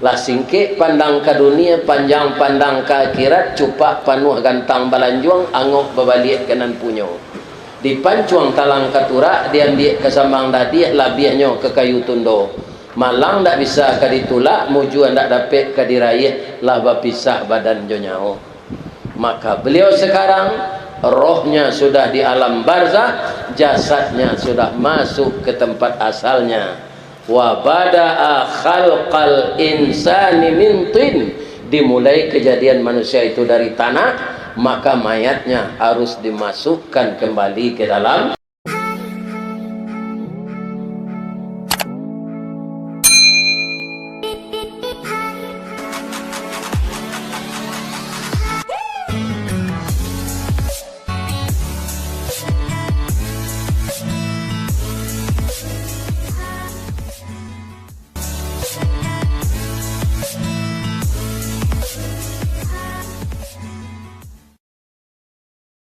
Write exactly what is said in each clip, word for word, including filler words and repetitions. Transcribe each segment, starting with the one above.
Lah singkek pandang ka dunia, panjang pandang ka akhirat, cupak panuah gantang balanjuang, angok babaliak ka nan punyo. Dipancuang talang ka turak, diambiak ka sambang dadiah, labiahnyo ka kayu tundo. Malang ndak bisa ka ditulak, mujua ndak dapek ka diraiah, lah bapisah badan jo nyawo. Maka beliau sekarang, rohnya sudah di alam barzah, jasadnya sudah masuk ke tempat asalnya. Wa bada'a khalqal insani min tin. Dimulai kejadian manusia itu dari tanah, maka mayatnya harus dimasukkan kembali ke dalam.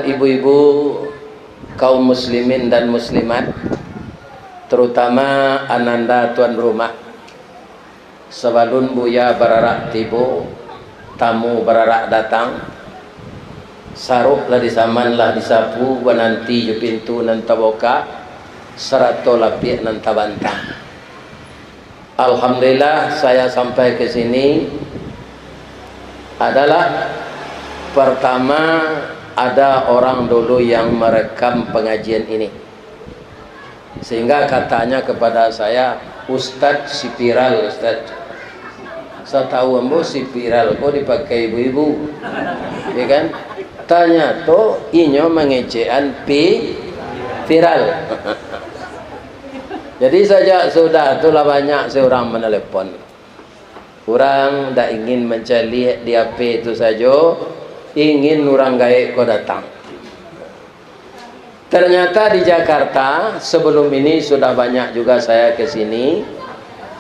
Ibu-ibu, kaum muslimin dan muslimat, terutama ananda tuan rumah, sabalun Buya bararak tibo, tamu bararak datang, saruak lah disaman, lah disapu, bananti jo pintu nan tabukak, sarato lapiak nan tabantang. Alhamdulillah, saya sampai ke sini adalah pertama ada orang dulu yang merekam pengajian ini. Sehingga katanya kepada saya, "Ustadz, si viral, Ustadz." Satahu ambo, si viral ko dipakai ibu-ibu. Ya kan? Tanyato inyo mangecekan pi-, viral. Jadi, sajak sudah tu lah banyak se urang manelepon. Urang ndak ingin mancaliak di H P tu sajo, ingin urang gaek ko datang. Ternyata di Jakarta, sebelum ini sudah banyak juga saya ke sini,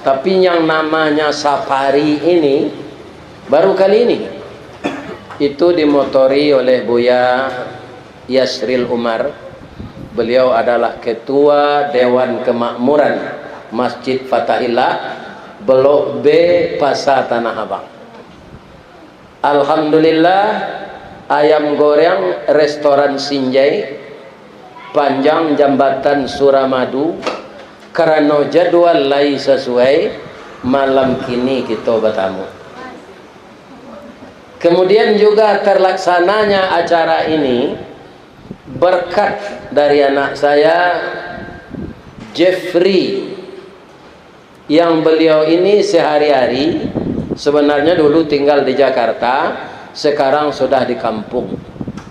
tapi yang namanya safari ini baru kali ini. Itu dimotori oleh Buya Yasril Umar. Beliau adalah Ketua Dewan Kemakmuran Masjid Fatahillah, Blok B, Pasar Tanah Abang. Alhamdulillah, ayam goreng restoran Sinjai, panjang jambatan Suramadu, karano jadwal lai sasuai, malam kini kito batamu. Kemudian juga terlaksananya acara ini berkat dari anak saya, Jeffrey, yang beliau ini sehari-hari, sebenarnya dulu tinggal di Jakarta, sekarang sudah di kampung,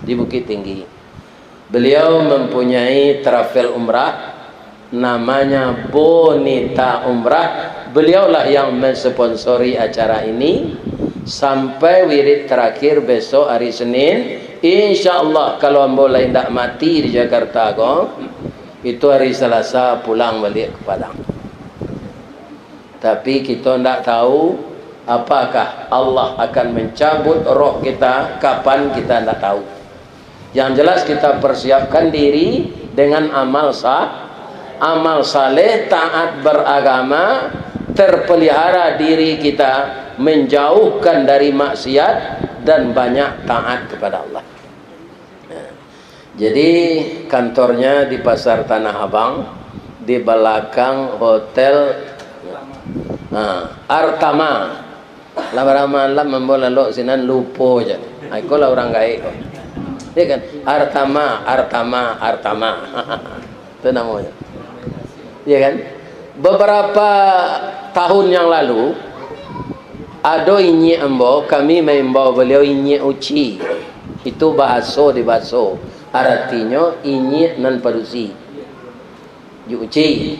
di Bukittinggi. Beliau mempunyai travel umrah, namanya Bonita Umrah. Beliaulah yang mensponsori acara ini sampai wirid terakhir besok hari Senin. Insya Allah, kalau ambo lai ndak mati di Jakarta ko, itu hari Selasa pulang baliak ke Padang. Tapi kito ndak tahu apakah Allah akan mencabut roh kita, kapan, kita ndak tahu. Yang jelas, kita persiapkan diri dengan amal sa-, amal saleh, taat beragama, terpelihara diri kita, menjauhkan dari maksiat, dan banyak taat kepada Allah. Jadi, kantornya di Pasar Tanah Abang, di belakang Hotel, nah, Artama. Lah bara malam ambo lalok sinan, lupo ja. Ha, iko lah urang gaek ko. Ya kan? Artama, Artama, Artama. Itu namonyo. Ya kan? Beberapa tahun yang lalu, ado inyiak ambo, kami maimbau baliau Inyiak Uci. Itu bahaso di baso. Aratinyo, inyiak nan padusi. Juk uci.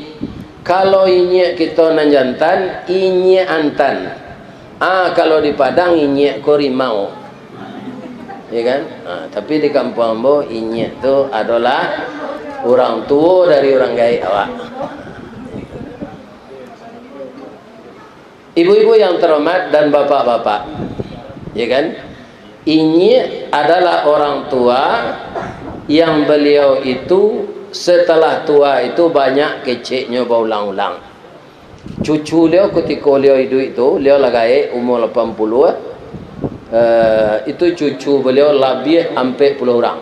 Kalau inyiak kito nan jantan, inyiak antan. Ah, kalau di Padang, inyiak ko rimau. Ya kan? Ah, tapi di kampuang ambo, inyiak tu adolah urang tuo dari urang gaek awak. Ibu-ibu yang terhormat dan bapak-bapak, ya kan? Inyiak adalah orang tua yang beliau itu setelah tua itu banyak keceknyo baulang-ulang. Cucu baliau kutiko baliau iduik tu, baliau lah gaek, umua lapan puluah, eh, itu cucu baliau labiah ampek puluah urang.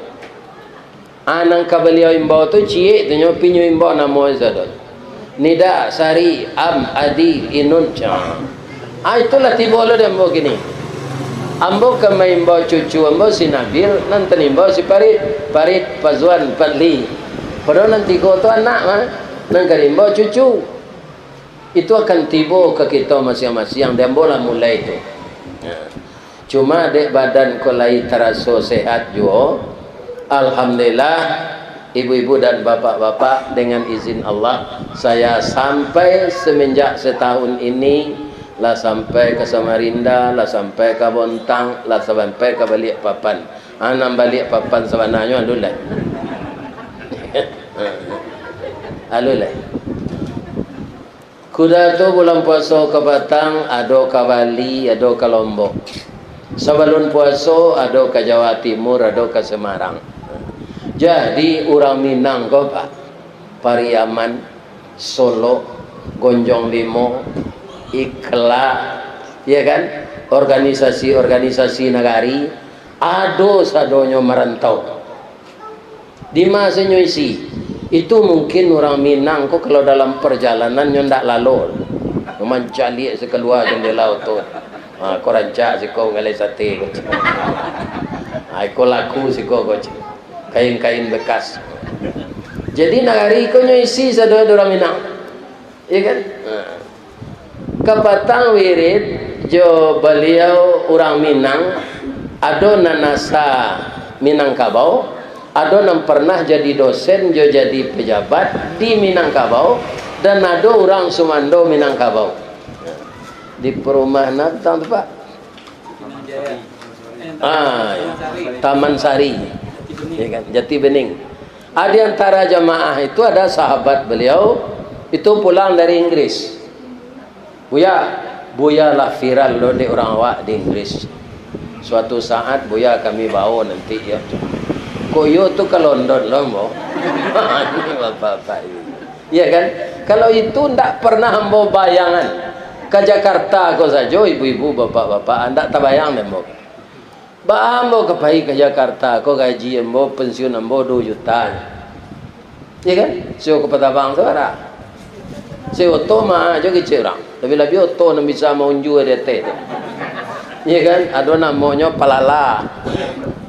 Ah, nan ka baliau imbau tu ciek tu nyo, pi nyo imbau namo sado. Nida, Sari, Am, Adi, Inun, ca. Ah, itulah tibo lo di ambo kini. Ambo ka maimbau cucu ambo si Nabil, nan tanimbau si Parit, Parit, Pazuan, Padli. Padahal nan tigo tu anak mah, nan ka diimbau cucu. Itu akan tibo ka kito masiang-masiang, di ambo lah mulai tu. Ya. Cuma dek badan ko lai taraso sehat juo, alhamdulillah, ibu-ibu dan bapak-bapak, dengan izin Allah, saya sampai semenjak setahun ini, lah sampai ka Samarinda, lah sampai ka Bontang, lah sampai ka Balikpapan. Ah, nan Balikpapan sabananyo alun lai. Alun lai. Kuda tu bulan puaso ka Batang, ado ka Bali, ado ka Lombok. Sabalun puaso, ado ka Jawa Timur, ado ka Semarang. Jadi, urang Minang ko, Pak, Pariaman, Solok, Gonjong Limo, Ikla, ya kan? Organisasi-organisasi nagari, ado sadonyo marantau. Di ma se nyo isi? Itu mungkin urang Minang ko kalau dalam perjalanan nyo ndak lalo. Mancaliak se kalua jandela oto. Ha, ko rancak siko galeh sate ko. Ha, iko laku siko ko. Kain-kain bekas. Jadi nagari ko nyo isi sado urang Minang. Iya kan? Ha. Kapatang wirid jo baliau urang Minang, ado nan asa Minangkabau, ado nan pernah jadi dosen jo jadi pejabat di Minangkabau, dan ado urang sumando Minangkabau. Di perumahan apa tu, Pak? Ah, ya. Taman Sari. Ya kan? Jati Bening. Ah, di antara jamaah itu ada sahabat beliau, itu pulang dari Inggris. Buya, Buya lah viral lo dek urang awak di Inggris. Suatu saat Buya kami bawa nanti ya. Kok iyo tu ka London lo, ambo. Ini bapak-bapak ini. Iya kan? Kalau itu ndak pernah ambo bayangan. Ka Jakarta ko sajo, ibu-ibu, bapak-bapak, ndak tabayang dek ambo. Baa ambo ka pai ka Jakarta ko, gaji ambo, pensiun ambo duo juta. Iya kan? Sio ka Patabang tu bara. Sio oto ma jo kecek urang. Labiah-labiah oto nan bisa maunjua di ateh tu. Iya kan? Ado namonyo Palala.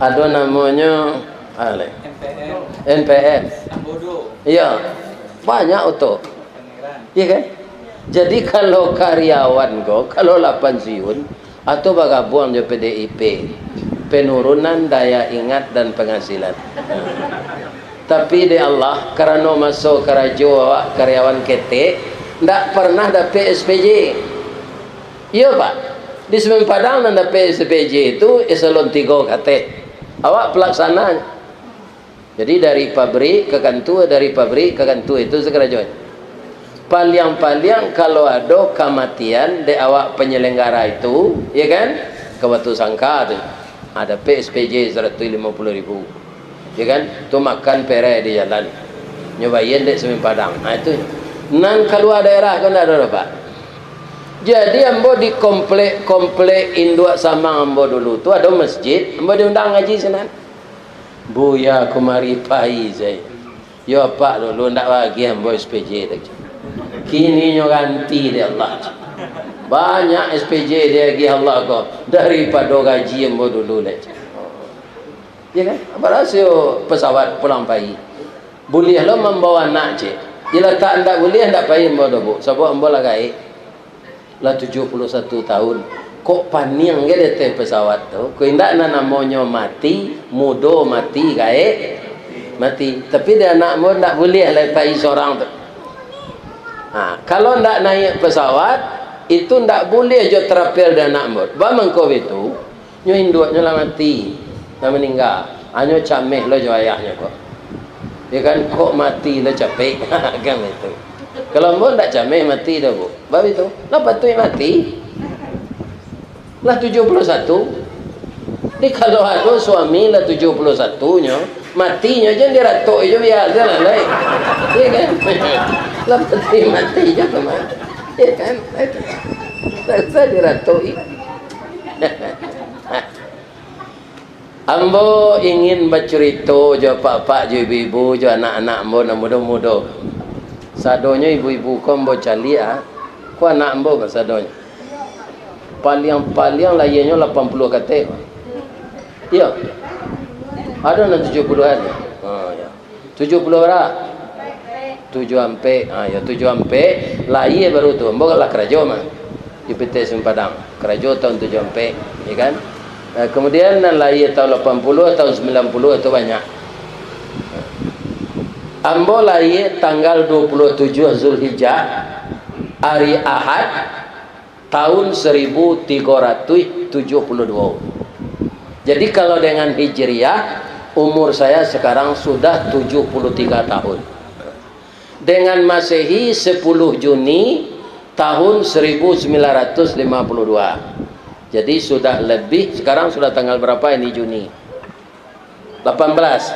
Ado namonyo, ah, lai. N P M. Iya. Banyak oto. Iya kan? Jadi, kalau karyawan ko, kalau lah pansiun, atau bagabuang jo P D I P, penurunan daya ingat dan penghasilan. Tapi dek Allah, karano maso karajo awak karyawan ketek, ndak pernah dapek S P J. Iyo, Pak. Di Semen Padang nan dapek S P J itu eselon tigo katek. Awak pelaksana. Jadi, dari pabrik ka kantua, dari pabrik ka kantua, itu sakarajo. Paliang-paliang, kalau ado kamatian dek awak panyalanggara itu, ya kan, ka Batusangka tu, ha, dapek S P J saratuih limo puluah ribu, ya kan, tu makan pereh di jalan, nyo bayia dek Semen Padang, ha, itu. Nan kalua daerah ko ndak ado dapek. Jadi, ambo di komplek-komplek induak samang ambo dulu tu ado masjid, ambo diundang ngaji sinan. Buya kumari pai sajo. Yo, apak dulu ndak bagiah ambo S P J tu. Kini nyo ganti dek Allah. Banyak S P J diagiah Allah ko daripado gaji ambo dulu lai. Ya kan? Apak rasio pesawat pulang pai. Buliah lo mambawa anak, cek. Dilatak ndak buliah, ndak pai ambo doh, Bu. Sabab ambo lah gaek. Lah tujuah puluah satu tahun. Kok paniang ge di ateh pesawat tu? Kok indak, nan namonyo mati, mudo mati, gaek mati. Tapi di anak ambo ndak buliah lai pai sorang tu. Ha, kalau ndak naiak pesawat, itu ndak buliah jo trapel di anak ambo. Baa mangko bitu? Nyo induaknyo lah mati, lah maningga. Anyo cameh lo jo ayahnyo ko. Ya kan, kok mati lo capek. Kan itu. Kalau ambo ndak cameh mati doh, Bu. Bab itu, lah patuik mati. Lah tujuah puluah satu. Jadi kalau ado suami lah tujuah puluah satu nyo, matinyo jan diratok jo biasa lah, lai. Ya kan? Lah patuik mati jo tu mah. Ya kan? Itu. Tak usah diratoi. Ambo ingin bacurito jo apak-apak, jo ibu-ibu, jo anak-anak ambo nan mudo-mudo. Sadonyo ibu-ibu ko ambo caliak, ah. Ko anak ambo ko sadonyo. Paliang-paliang lahianyo lapan puluah katek. Iyo. Ado nan tujuah puluahan. Ha, iyo. Tujuah puluah bara? Tujuah ampek. Ha, yo, tujuah ampek. Lahia baru tu. Ambo lah karajo mah. Di P T S Padang. Karajo tahun tujuah ampek, ya kan? Nah, kemudian nan lahia tahun lapan puluah, tahun sambilan puluah tu banyak. Ambo lahia tanggal dua puluah tujuah Zulhijjah, hari Ahad, tahun saribu tigo ratuih tujuah puluah duo. Jadi, kalau dengan Hijriah, umur saya sekarang sudah tujuh puluh tiga tahun. Dengan Masehi, sepuluh Juni tahun seribu sembilan ratus lima puluh dua. Jadi, sudah lebih, sekarang sudah tanggal berapa ini, Juni? Lapan belas.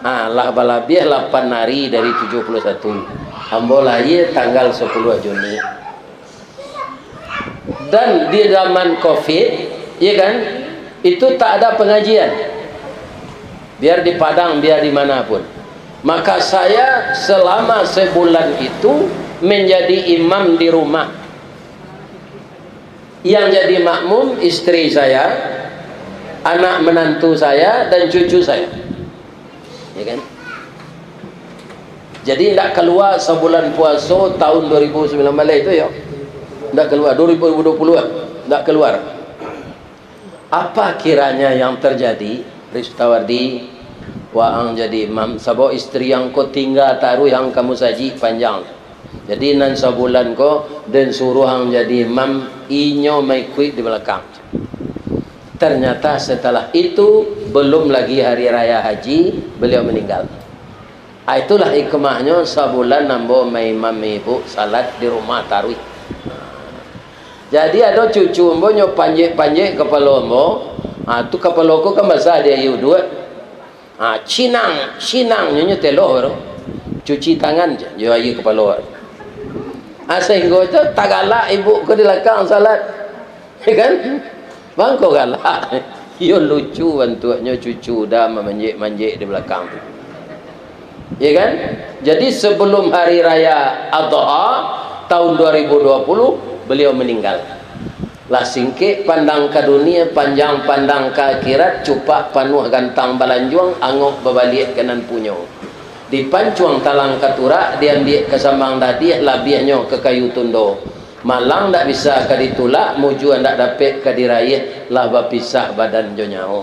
Ha, lah balabiah lapan hari dari tujuh puluh satu. Ambo lahia tanggal sepuluh Juni. Dan di zaman covid, ya kan, itu tak ada pengajian. Biar di Padang, biar di mana pun. Maka saya selama sebulan itu menjadi imam di rumah. Yang jadi makmum istri saya, anak menantu saya, dan cucu saya. Ya kan? Jadi, ndak kaluar sabulan puaso tahun dua ribu sambilan baleh tu, yo. Ndak kaluar, dua ribu dua puluh, ndak kaluar. Apa kiranya yang terjadi, Ristawardi, waang jadi imam, sabab istri ang ko tingga taruih ang ka musajik panjang. Jadi, nan sabulan ko, den suruah ang jadi imam, inyo maikuik di balakang. Ternyata setelah itu, belum lagi hari raya haji, beliau meninggal. Ah, itulah hikmahnyo sabulan ambo maimami ibu salat di rumah taruih. Jadi, ado cucu ambo nyo panjek-panjek kapalo ambo, ah, tu kapalo ko kan basah di aia uduak. Ah, cinang, cinang nyo, nyo teloh baru. Cuci tangan jo aia kapalo. Ah, sahinggo tu tagalak ibu ko di lakang salat. Ya kan? Mangko galak. Iyo lucu bantuaknyo cucu uda mamanjek-manjek di balakang tu. Ya kan? Jadi sebelum hari raya Adha tahun dua ribu dua puluh, beliau meninggal. Lah singkek pandang ka dunia, panjang pandang ka akhirat, cupak panuah gantang balanjuang, angok babaliak ka nan punyo. Dipancuang talang ka turak, diambiak ka sambang dadiah, labiahnyo ka kayu tundo. Malang ndak bisa ka ditulak, mujua ndak dapek ka diraiah, lah bapisah badan jo nyawo.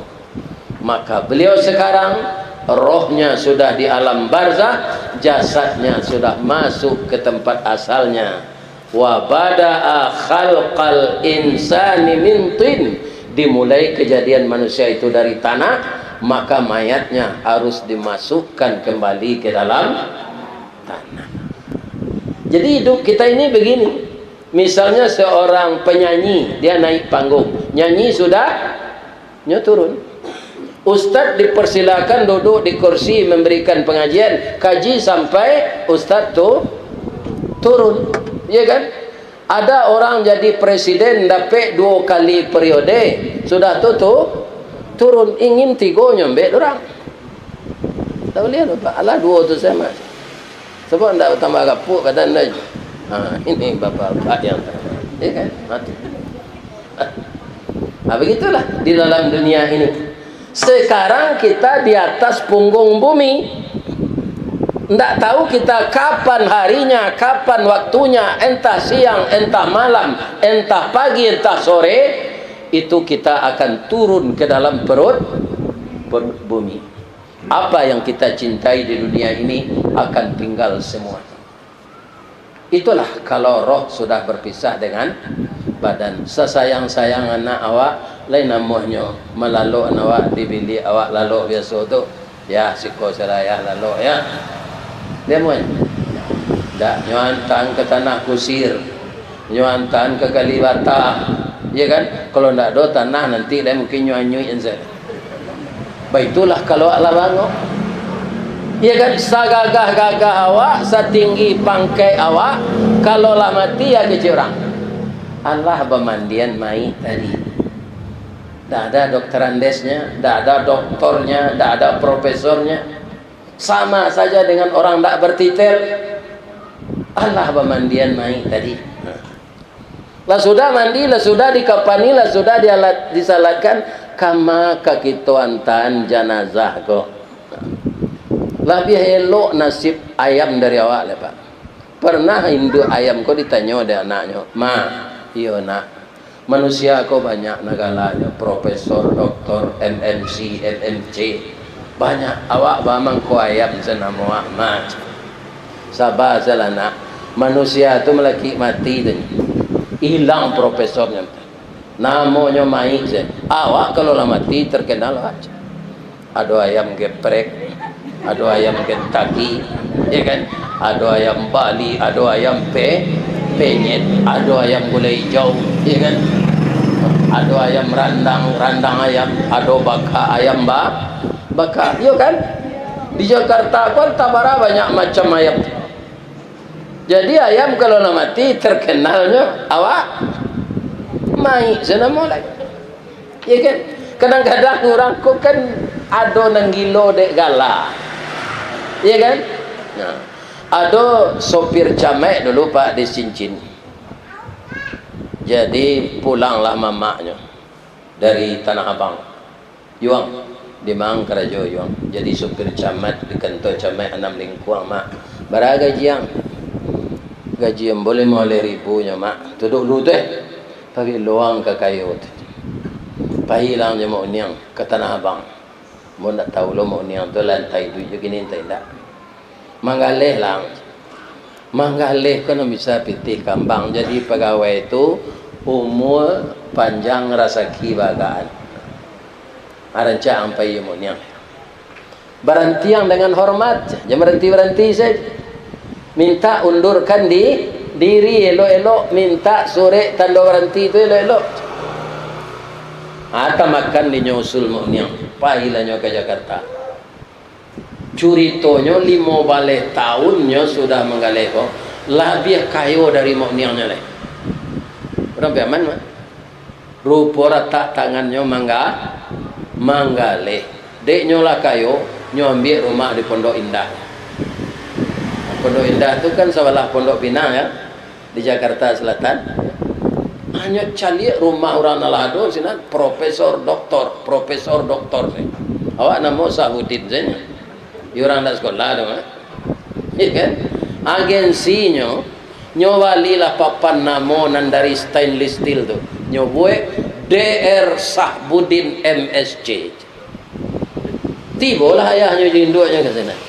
Maka beliau sekarang, rohnya sudah di alam barzah, jasadnya sudah masuk ke tempat asalnya. Wa bada'a khalqal insani min tin. Dimulai kejadian manusia itu dari tanah, maka mayatnya harus dimasukkan kembali ke dalam tanah. Jadi, hidup kita ini begini. Misalnya, seorang penyanyi, dia naik panggung, nyanyi sudah, nyo turun. Ustadz dipersilakan duduk di kursi memberikan pengajian, kaji sampai ustadz tu turun. Ya kan? Ada orang jadi presiden dapek duo kali periode, sudah tu, tu turun. Ingin tigo nyo ambek urang. Tak boleh lah, Pak. Alah duo tu sajo, Mas. Sabab ndak tambah gapuak badan dah. Ha, ini bapak-bapak yang, ya kan? Ha, tu. Ha, begitulah di dalam dunia ini. Sekarang kita di atas punggung bumi. Ndak tahu kita kapan harinya, kapan waktunya, entah siang, entah malam, entah pagi, entah sore, itu kita akan turun ke dalam perut, perut bumi. Apa yang kita cintai di dunia ini akan tinggal semua. Itulah kalau roh sudah berpisah dengan badan. Sasayang-sayang anak awak, lai namuahnyo malalok awak di bilik awak lalok biaso tu. Ya, siko sirayah lalok, ya. Dia muan. Dak, nyo antaan ka tanah kusir. Nyo antaan ka Kalibata. Ya kan? Kalau ndak ado tanah, nanti lai mungkin nyo anyuik sajo. Baitulah kalau awak lah bangok. Ya kan, sagagah-gagah awak, satinggi pangkek awak, kalau lah mati, ya kecek urang, alah bamandian mayik tadi. Ndak ada doktorandesnya, ndak ada doktornya, ndak ada profesornya. Sama saja dengan orang ndak bertitel. Alah bamandian mayik tadi. Lah sudah mandi, lah sudah dikapani, lah sudah dialat, disalatkan, kama ka kito antaan janazah ko. Labiah elok nasib ayam dari awak lai, Pak. Pernah induak ayam ko ditanyo dek anaknyo, "Ma, iyo nak, manusia ko banyak nan galanyo, profesor, doktor, M M C, M M C. Banyak, awak ba mangko ayam se namo awak, Ma." "Saba salah nak, manusia tu malakik mati tu, ilang profesornyo, namonyo mayik se. Awak kalau lah mati, terkenal awak." Ado ayam geprek, ado ayam Kentucky, ya kan? Ado ayam Bali, ado ayam pe-, penyet, ado ayam gulai hijau, ya kan? Ado ayam randang, randang ayam, ado baka ayam ba-, baka, iyo kan? Di Jakarta ko antah bara banyak macam ayam. Jadi ayam kalau lah mati, terkenalnyo awak mayik se namo lai. Ya kan? Kadang-kadang urang ko kan ado nan gilo dek gala. Ya kan? Nah, ado sopir camek dulu, Pak, di Sincin. Jadi pulanglah mamaknyo dari Tanah Abang. "Yuang, di ma ang karajo, Yuang?" "Jadi supir camat di kantua camat Anam Lingkuang, Mak." "Bara gaji ang?" "Gaji ambo limo baleh ribu nyo, Mak." "Tu dulu tu, eh? Pagilo ang ka kayo tu. Payilah ang jo Mak Uniang ka Tanah Abang." Ambo ndak tahu lo Mak Uniang tu lah antah iduik jo kini antah indak. Manggaleh lah. Manggaleh ko nan bisa pitih kambang. Jadi pagawai tu umua panjang, rasaki baagaan. Arancak ang pai jo Mak Uniang. Baranti ang dengan hormat, jan baranti-baranti sajo. Minta undurkan di, diri elok-elok, minta surek tando baranti tu elok-elok. Ah, tamakan dinyo usul Mak Uniang. Pailah nyo ka Jakarta. Curitonyo, limo baleh taunnyo sudah manggaleh ko, labiah kayo dari Mak Uniangnyo lai. Urang Piaman, Mak. Rupo ratak tangannyo mangga-, manggaleh. Dek nyo lah kayo, nyo ambiak rumah di Pondok Indah. Pondok Indah tu kan sabalah Pondok Pinang, ya. Di Jakarta Selatan. Hanyo caliak rumah urang nan lah ado sinan, profesor, doktor, profesor, doktor se. Awak namo Sahbudin sajo. Iyo urang ndak sekolah tu, ha? Iyo kan? Agensinyo, nyo balilah papan namo nan dari stainless steel tu. Nyo buek D R Sahbudin M S C. Tibolah ayahnyo jo induaknyo ka sinan.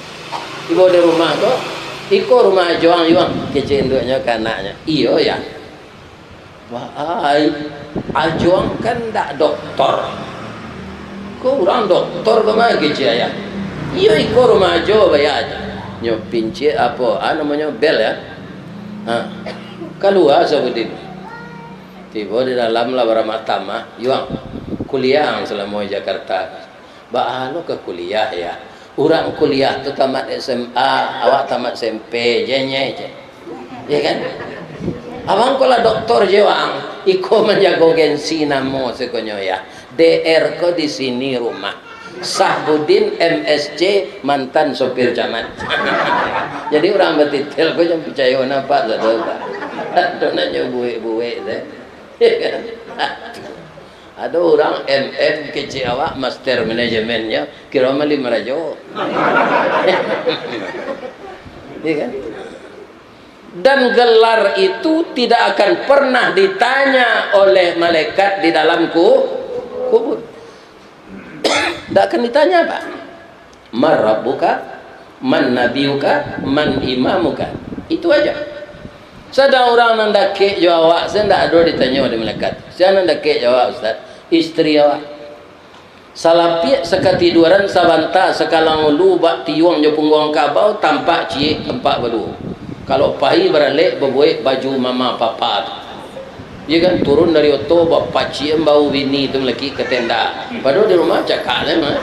Tibo di rumah ko, "Iko rumah Ajo ang, Yuang?" kecek induaknyo ka anaknyo. "Iyo, Yah." "Ba ai, Ajo ang kan ndak doktor. Ko urang doktor ko mah," kecek ayah. "Iyo, iko rumah Ajo, bayia ajo." Nyo pincik apo, ah, namonyo bel, ya. Ha. Kalua Sahbudin. Tibo di dalam lah baramah tamah, "Yuang, kuliah ang salamo di Jakarta." "Baa lo ka kuliah, Yah? Urang kuliah tu tamat S M A, awak tamat S M P, jenyeh je." Ya kan? "Abang ko lah doktor je, Wang." "Iko manjago gengsi namo sakonyo, Yah. D R ko di sini rumah. Sahbudin M S C, mantan sopir camat." Jadi urang batitel ko jan picayo nampak sado, Pak. Ado nan nyo buek-buek tu. Ya kan? Ado urang M M kecek awak, master manajemen nyo, kiro mali marajo. Iya kan? Dan gelar itu tidak akan pernah ditanya oleh malaikat di dalam ku-, kubur. Tidak akan ditanya, Pak. "Man rabbuka? Man nabiyuka? Man imamuka?" Itu aja. Sadang urang nan dakek jo awak, se ndak ado ditanyo dek malaikat. Sia nan dakek jo awak, Ustaz? Istri awak. Salapiak sakatiduaran sabanta sakalang ulu bak tiuang jo pungguang kabau, tampak ciek, tampak baduo. Kalau pai baralek babuek baju mama papa tu. Iyo kan, turun dari oto, bapaciak bau bini tu malakik ka tenda. Padahal di rumah cakak se mah.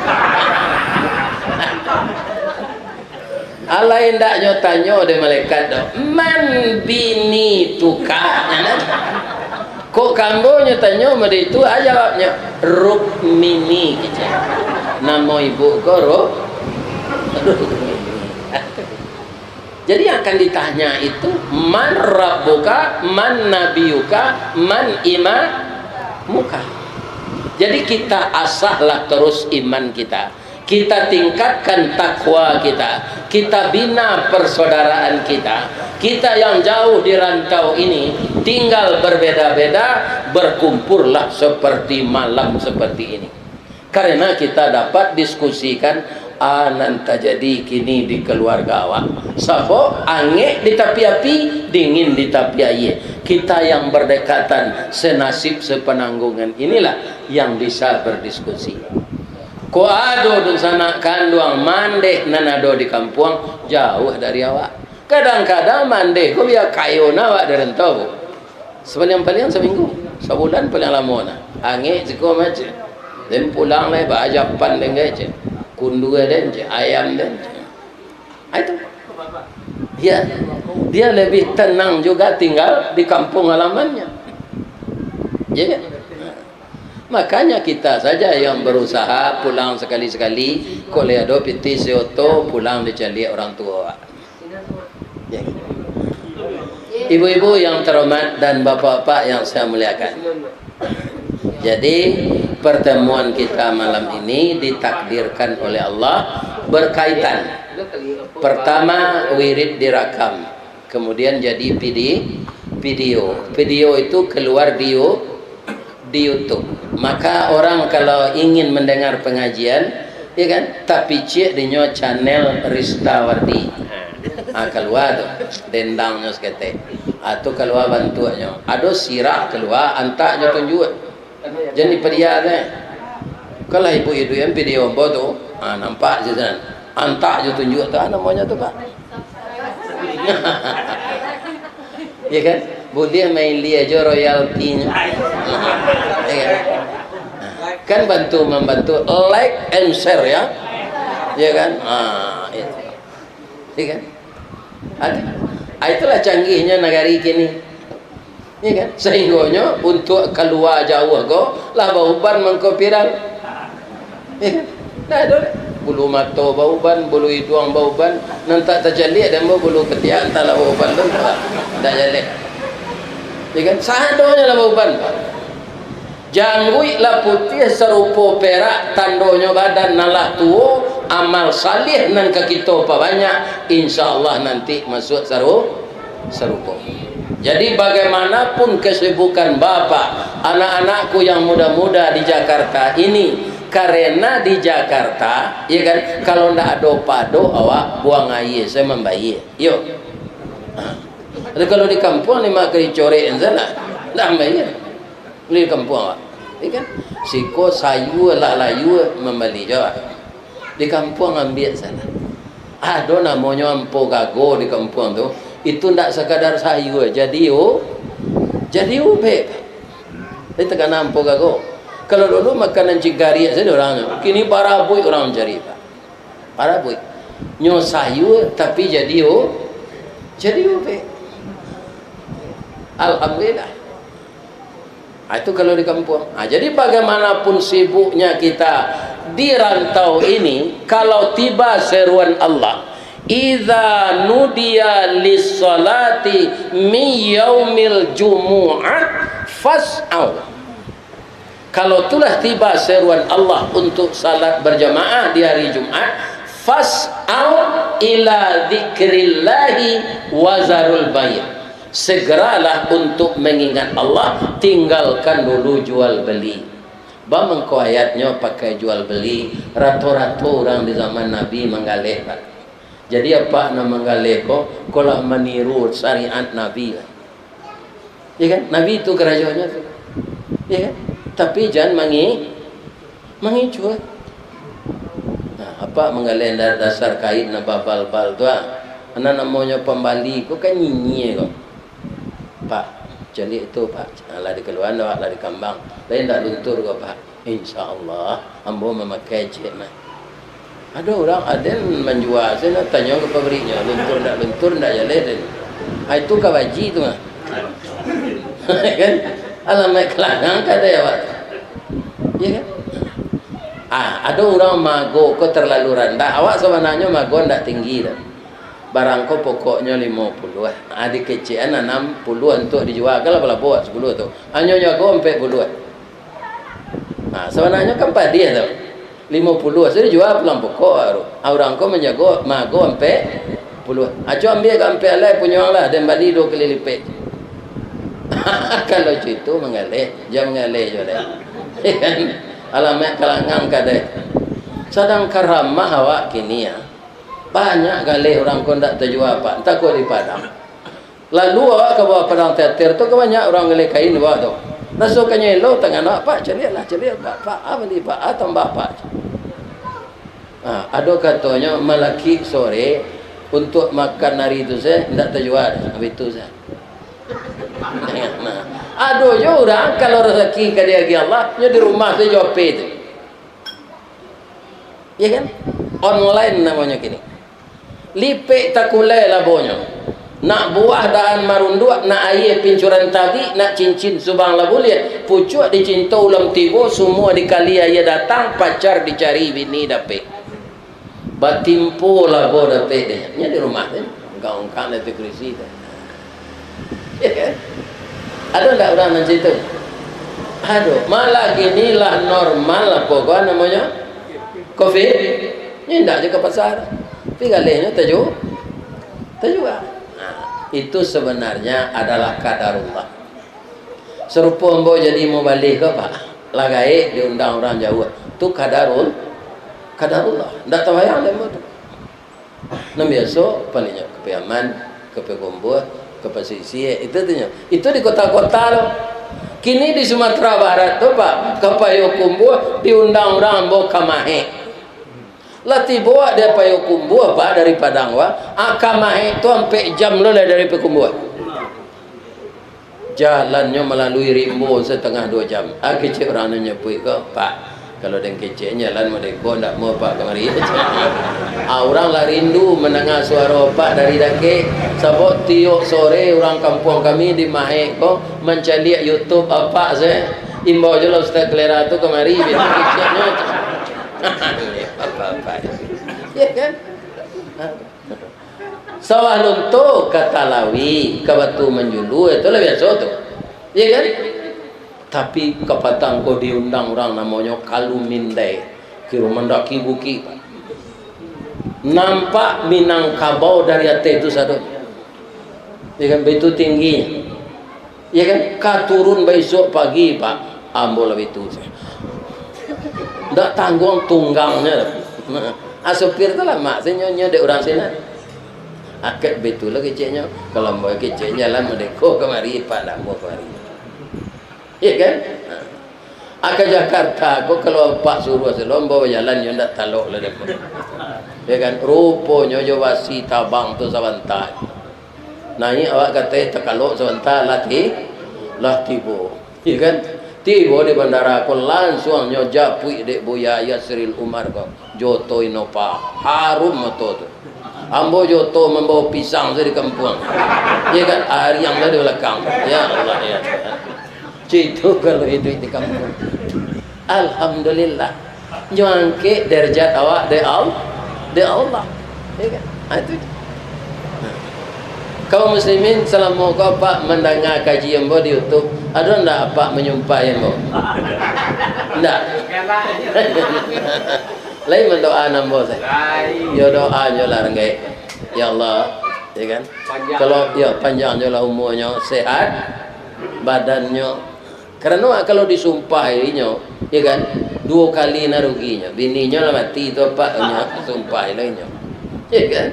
Alai ndak nyo tanyo dek malaikat doh, "Man bini tuka?" Kok ka ambo nyo tanyo mode itu, a jawabnyo, "Rukmini," kecek. Namo ibu ko Ruk-, Rukmini. Jadi yang akan ditanya itu, "Man rabbuka, man nabiyuka, man imamuka?" Jadi kita asahlah terus iman kita. Kita tingkatkan takwa kita, kita bina persaudaraan kita. Kita yang jauh di rantau ini, tinggal berbeda-beda, berkumpullah seperti malam seperti ini. Karena kita dapat diskusikan, ah, nan tajadi kini di keluarga awak. Sabo angek di tapi api, dingin di tapi aia. Kita yang berdekatan, senasib sepenanggungan inilah yang bisa berdiskusi. Kok ado dunsanak kanduang mandeh nan ado di kampuang, jauah dari awak. Kadang-kadang mandeh ko bia kayo na awak di rantau. Sapaliang-paliang saminggu, sabulan paliang lamo na. Angek siko macam. Den pulang lai baajapan den gai cek. Kundua den cek, ayam den cek. Ah, itu. Ya. Dia lebih tenang juga tinggal di kampung halamannya. Ya kan? Makanya kita saja yang berusaha pulang sekali-sekali, kok lai ado pitih sioto pulang dicaliak orang tuo. Ya. Ibu-ibu yang terhormat dan bapak-bapak yang saya muliakan. Jadi, pertemuan kita malam ini ditakdirkan oleh Allah berkaitan. Pertama, wirid dirakam. Kemudian jadi pidi-, video. Video itu keluar di You-, di YouTube. Maka orang kalau ingin mendengar pengajian, ya kan, tapiciak dinyo channel Rista Wardi. Ha, kalua tu, dendangnyo saketek. Ha, tu kalua bantuaknyo. Ado sirah kalua, antak jo tunjuak. Jan dipadia tu, eh. Kalau ibu-ibu yang video ambo tu, ha, nampak je kan. Antak jo tunjuak tu, ha, namonyo tu, Pak. Ya kan? Buliah main lia jo royaltinyo. Ya kan? Kan bantu-mambantu, like and share ya. Ya kan? Ha, itu. Ya kan? Ada. Ah, itulah canggihnyo nagari kini. Ya kan? Sahinggonyo untuak kalua jauah ko lah bauban mangko viral. Ya kan? Nah, ado dek. Bulu mato bauban, bulu iduang bauban, nan tak tacaliak dek ambo bulu katiak, antahlah bauban tu, tak, tak jaleh. Ya kan? Sadonyo lah bauban. Jangguik lah putiah sarupo perak, tandonyo badan nan lah tuo, amal salih nan ka kito pabanyak, insya Allah nanti masuak saru-, sarugo. Jadi, bagaimanapun kesibukan Bapak, anak-anakku yang muda-muda di Jakarta ini, karena di Jakarta, ya kan, kalau ndak ado pado, awak buang aia sajo mambayia. Yo. Ha. Tapi kalau di kampuang ni mak kari corek sajo lah. Ndak mambayia. Di kampuang awak. Ya kan? Siko sayua lah layua mambali jo. Di kampuang ambiak sajo. Ado namonyo ampo gago di kampuang tu. Itu ndak sakadar sayua, jadi u-, jadi ubek. Jadi takana ampo gago. Kalau dulu makanan cigariak sajo urang tu. Kini barabuik urang mancari, Pak. Barabuik. Nyo sayua tapi jadi u-, jadi ubek. Alhamdulillah. Ah, itu kalau di kampuang. Ah, jadi bagaimanapun sibuknya kita di rantau ini, kalau tiba seruan Allah, "Idza nudiya lis-salati min yaumil jumu'ah fas'au." Kalau tulah tiba seruan Allah untuk salat berjamaah di hari Jumat, "Fas'au ila dzikrillahi wa zarul bai'." Segeralah untuk mengingat Allah, tinggalkan dulu jual beli. Ba mangko ayatnyo pakai jual beli, rato-rato urang di zaman Nabi manggaleh, Pak. Jadi, apak nan manggaleh ko, ko lah maniru syariat Nabi, Pak. Ya kan? Nabi itu karajonyo tu. Ya kan? Tapi jan mangi-, mangicuah. Nah, apak manggaleh da-, dasar kain nan babal-bal tu, ah. Nan namonyo pambali ko kan nyinyia ko. "Pak, caliak tu, Pak. Lah dikaluan, lah dikambang. Lai ndak luntur ko, Pak?" "Insya Allah, ambo mamakai cek mah." Ado urang aden manjua, sajo tanyo ka pabriknyo, luntur ndak luntur, ndak jaleh den. Ah, itu ka baji tu mah. Kan? Alamaik kalangan ka dek awak tu. Iyo kan? Ah, ado urang mago ko terlalu randah. Awak sabananyo mago ndak tinggi tu. Barang ko pokoknyo limo puluah. Ah, dikecekan anam puluah untuak dijua. Kan lah balabo awak sapuluah tu. Hanyo jago ampek puluah. Ha, sabananyo kan padiah tu. Limo puluah, sudah jua pulang pokok baru. Ha, urang ko manjago, mago ampek puluah. Aco ambiak ka ampek alai punyo ang lah, den bali duo kali lipek. Kalau cuitu manggaleh, jan manggaleh juo deh. Alamaik kalangan kadai. Sadangkan ramah awak kini, ya. Banyak galeh urang ko ndak tajua, Pak. Antah ko di Padang. Lalu awak ka bawah padang teater tu, ka banyak urang galeh kain bawah tu. Raso kanyo elo tangan awak, "Pak, caliak lah, caliak, Pak, Pak, ah, bali, Pak, ah, tambah, Pak." Ah, ado katonyo malakik sore untuak makan ari tu se, ndak tajua, habis tu se. Nah, ado jo urang kalau rasaki ka diagiah Allah, nyo di rumah se jo H P tu. Ya kan? Online namonyo kini. Lipek takulai labonyo. Nak buah dahan marunduak, nak aia pincuran tabik, nak cincin subang lah buliah. Pucuak dicinto ulam tibo, sumua dikali aia datang, pacar dicari bini dapek. Batimpo labo dapek deh. Nyo di rumah tu. Ungkang-ungkang di ateh kurisi tu. Ya kan? Ado ndak urang nan cito? Ado. Malah kini lah normal apo ko namonyo? Covid. Indak jo ka pasar. Tapi galehnyo taju-, tajua. Nah, itu sebenarnya adalah kadarullah. Sarupo ambo jadi mubalih ko, Pak. Lah gaek diundang urang jauah. Tu kadarul-, kadarullah. Ndak tabayang dek ambo tu. Nan biaso, palinyo ka Piaman, ka Payakumbuah, ka Pasisia, itu tu nyo. Itu di kota-kota tu. Kini di Sumatera Barat tu, Pak, ka Payakumbuah diundang urang ambo ka Mahek. Lah tibo di Payakumbuah, Pak, dari Padang, Pak. Ah, ka Mahek tu ampek jam lo lah dari Payakumbuah. Jalannyo malalui rimbo satangah duo jam. Ah, kecek urang nan nyapuik ko, "Pak, kalau den kecek jalan modeko ndak amuah, Pak, kamari." Ah, urang lah rindu mandanga suaro Apak dari dakek. Sabab tiok sore urang kampuang kami di Mahek ko mancaliak YouTube Apak se. Imbau jo lah Ustaz Kalera tu kamari, biaso keceknyo. Apak-apak. Ya kan? Sawah Lunto ka Talawi, ka Batu Manjulu, itu lah biaso tu. Iya kan? Tapi kapatang ko diundang urang namonyo Kalu Mindai, kiro mandaki bukik. Nampak Minangkabau dari ateh tu sadonyo. Iya kan? Baitu tinggi. Iya kan? Ka turun baisuak pagi, Pak. Ambo lah baitu. Ndak tangguang tunggangnyo tu. Ah, supir tu lamak, se nyo, nyo dek urang sinan. Akak baitu lah keceknyo. Kalau ambo kecek jalan modeko kamari, Pak, ndak amuah kamari. Iya kan? Ah. Ah, ka Jakarta ko kalau Apak suruah salo, ambo bajalan nyo ndak talok lah dek ambo. Iya kan? Ruponyo jo basi tabang tu sabanta. Naiak awak ka ateh takalok sabanta, lah ti-, lah tibo. Iya kan? Tibo di bandara ko, lansuang nyo japuik dek Buya Yasril Umar ko, jo oto Innova. Harum oto tu. Ambo jo oto mambawa pisang se di kampuang. Iya kan? Ariang lah di balakang. Ya Allah, ya Tuhan. Cito kalau iduik di kampuang. Alhamdulillah. Nyo angkek derajat awak dek Al-, dek Allah. Ya kan? Ha, itu. Kaum muslimin, salamo ko Apak mandanga kaji ambo di YouTube, ado ndak Apak manyumpahi ambo? Ndak. Lai mandoa ambo se. Yo doa nyo lah, ranggai. Ya Allah, ya kan? Kalau, ya, panjang nyo lah umurnyo, sehat badannyo. Karano kalau disumpahi inyo, ya kan, duo kali nah ruginyo. Bininyo lah mati tu, Apak, nyo sumpahi lah inyo. Ya kan?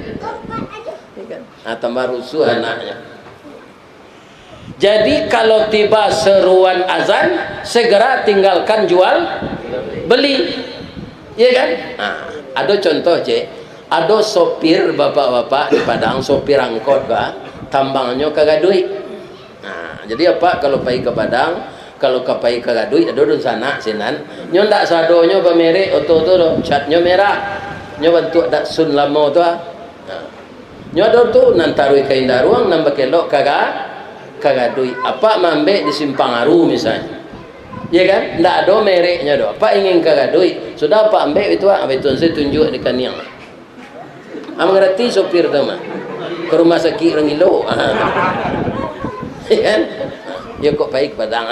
Ya kan? Ah, tambah rusuh anaknyo. Jadi, kalau tiba seruan azan, segera tinggalkan jual beli. Ya kan? Ah, ado contoh, Cek. Ado sopir, bapak-bapak di Padang, sopir angkot, Pak, tambangnyo ka gaduik. Nah, jadi Apak kalau pai ka Padang, kalau ka pai ka gaduik, ado dunsanak sinan. Nyo ndak sadonyo bamerek oto tu doh, catnyo merah. Nyo bantuak Datsun lamo tu, ah. Nah. Nyo ado tu, nan taruih ka Indaruang, nan bakelok ka ga-, ka Gaduik. Apak maambek di Simpang Aru, misalnyo. Iya kan? Ndak ado mereknyo doh. Apak ingin ka Gaduik. Sudah apak ambek itu, ah, itu saya tunjuk di kaniang. Ah, mangarati sopir tu mah. Ka rumah sakik urang gilo. Ah. Iya kan? Yo kok pai ka Padang.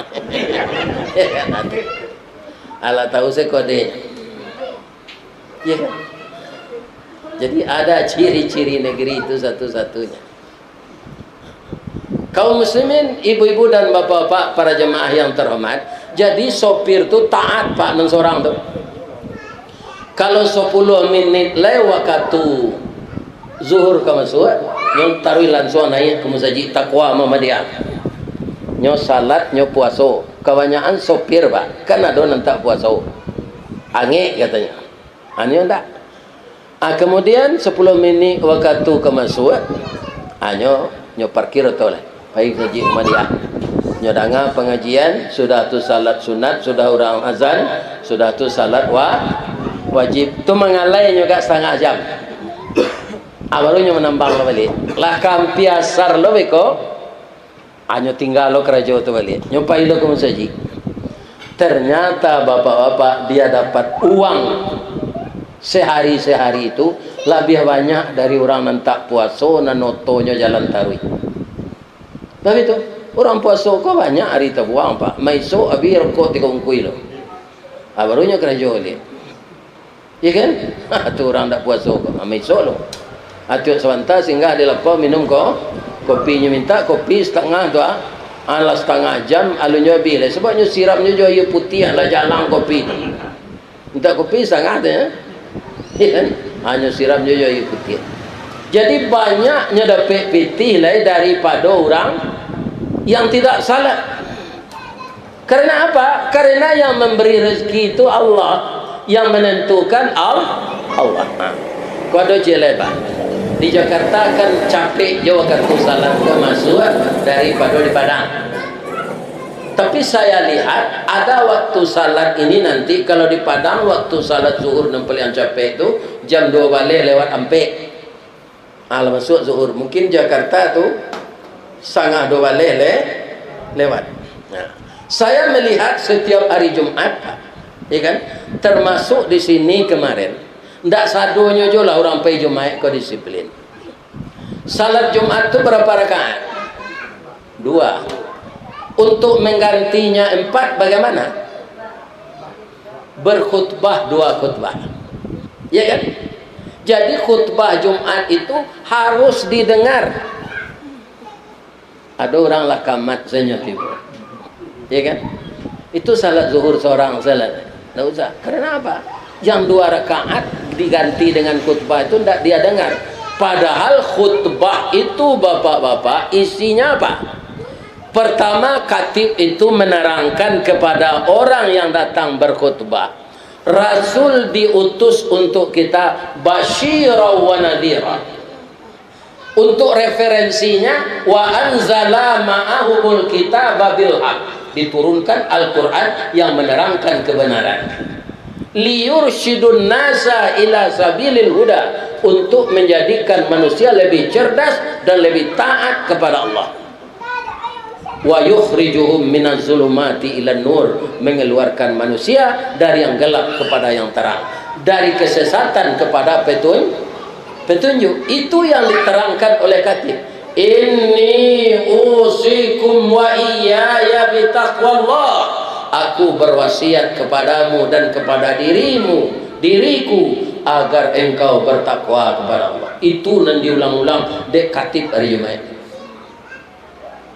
Iya kan? Alah tahu saya kode. Iya kan? Jadi ada ciri-ciri negeri itu satu-satunya. Kaum muslimin, ibu-ibu dan bapak-bapak, para jemaah yang terhormat, jadi sopir tu taat, Pak, nan sorang tu. Kalau sapuluah minit lai wakatu zuhur ka masuak, nyo taruih lansuang naiak ka musajik, takwa mamadiah. Nyo salat, nyo puaso. Kabanyakan sopir, Pak, kan ado nan tak puaso. Angek katonyo. Anyo ndak. Ah, kamudian, sapuluah minit wakatu ka masuak, ah, nyo, nyo parkir oto lah. Pai ka masajik Muhammadiyah. Nyo danga pangajian, sudah tu salat sunat, sudah urang azan, sudah tu salat wa-, wajib. Tu mangalai nyo agak satangah jam. Ah, baru nyo manambang lo baliak. Lah ka ampia asar lo beko, Anyo tingga lo karajo tu baliak. Nyo pai lo ka musajik. Ternyata bapak-bapak, dia dapat uang sehari-sehari tu labiah banyak dari urang nan tak puaso, nan otonyo jalan taruih. Tapi tu, urang puaso ko banyak ari tabuang, Pak. Maisok abih rokok tigo bungkuih lo. Ah, baru nyo karajo baliak. Iya kan? Ha, tu urang dak puaso ko. Ha, maisok lo. Ha, tiok sabanta singgah di lapau minum ko-, kopi. Nyo mintak kopi satangah tu, ah. Alah satangah jam, alun nyo abih lai. Sabab nyo siramnyo jo aia putiah, lah jalang kopi tu. Mintak kopi satangah tu, ya. Iya kan? Ha, nyo siramnyo jo aia putiah. Jadi, banyak nyo dapek pitih lai daripado urang yang tidak salat. Karena apa? Karena yang memberi rezeki itu Allah, yang menentukan Al-, Allah. Ha. Ko ado ciek lai, Pak. Di Jakarta kan capek jo wakatu salat ka masuak daripado di Padang. Tapi saya lihat, ada waktu salat ini nanti, kalau di Padang, waktu salat zuhur nan paliang capek tu, jam duo baleh lewat ampek. Ah, lah masuak zuhur. Mungkin Jakarta tu satangah duo baleh le-, lewat. Nah, saya melihat setiap hari Jumat, Pak, ya kan? Termasuk di sini kemarin, ndak sadonyo jo lah urang pai Jumaik ko disiplin. Salat Jumat tu berapa rakaat? Dua. Untuk menggantinya empat, bagaimana? Berkhutbah dua khutbah. Ya kan? Jadi, khutbah Jumat itu harus didengar. Ado urang lah kamat sajo tibo. Ya kan? Itu salat zuhur sorang salat. Ndak usah. Karena apa? Yang dua rakaat diganti dengan khutbah itu ndak dia dengar. Padahal khutbah itu, bapak-bapak, isinya apa? Pertama, khatib itu menerangkan kepada orang yang datang berkhutbah, Rasul diutus untuk kita basyiran wa nadhira. Untuk referensinya, wa anzala ma'ahumul kitaba bil haq, diturunkan Al-Quran yang menerangkan kebenaran. Liyursyidun nasa ila sabilil huda, untuk menjadikan manusia lebih cerdas dan lebih taat kepada Allah. Wa yukhrijuhum minaz zulumati ilan nur, mengeluarkan manusia dari yang gelap kepada yang terang, dari kesesatan kepada petun-, petunjuk. Itu yang diterangkan oleh khatib. Inni usikum wa iyaya bitaqwallah. Aku berwasiat kepadamu dan kepada dirimu, diriku, agar engkau bertakwa kepada Allah. Itu nan diulang-ulang dek khatib hari Jumaik.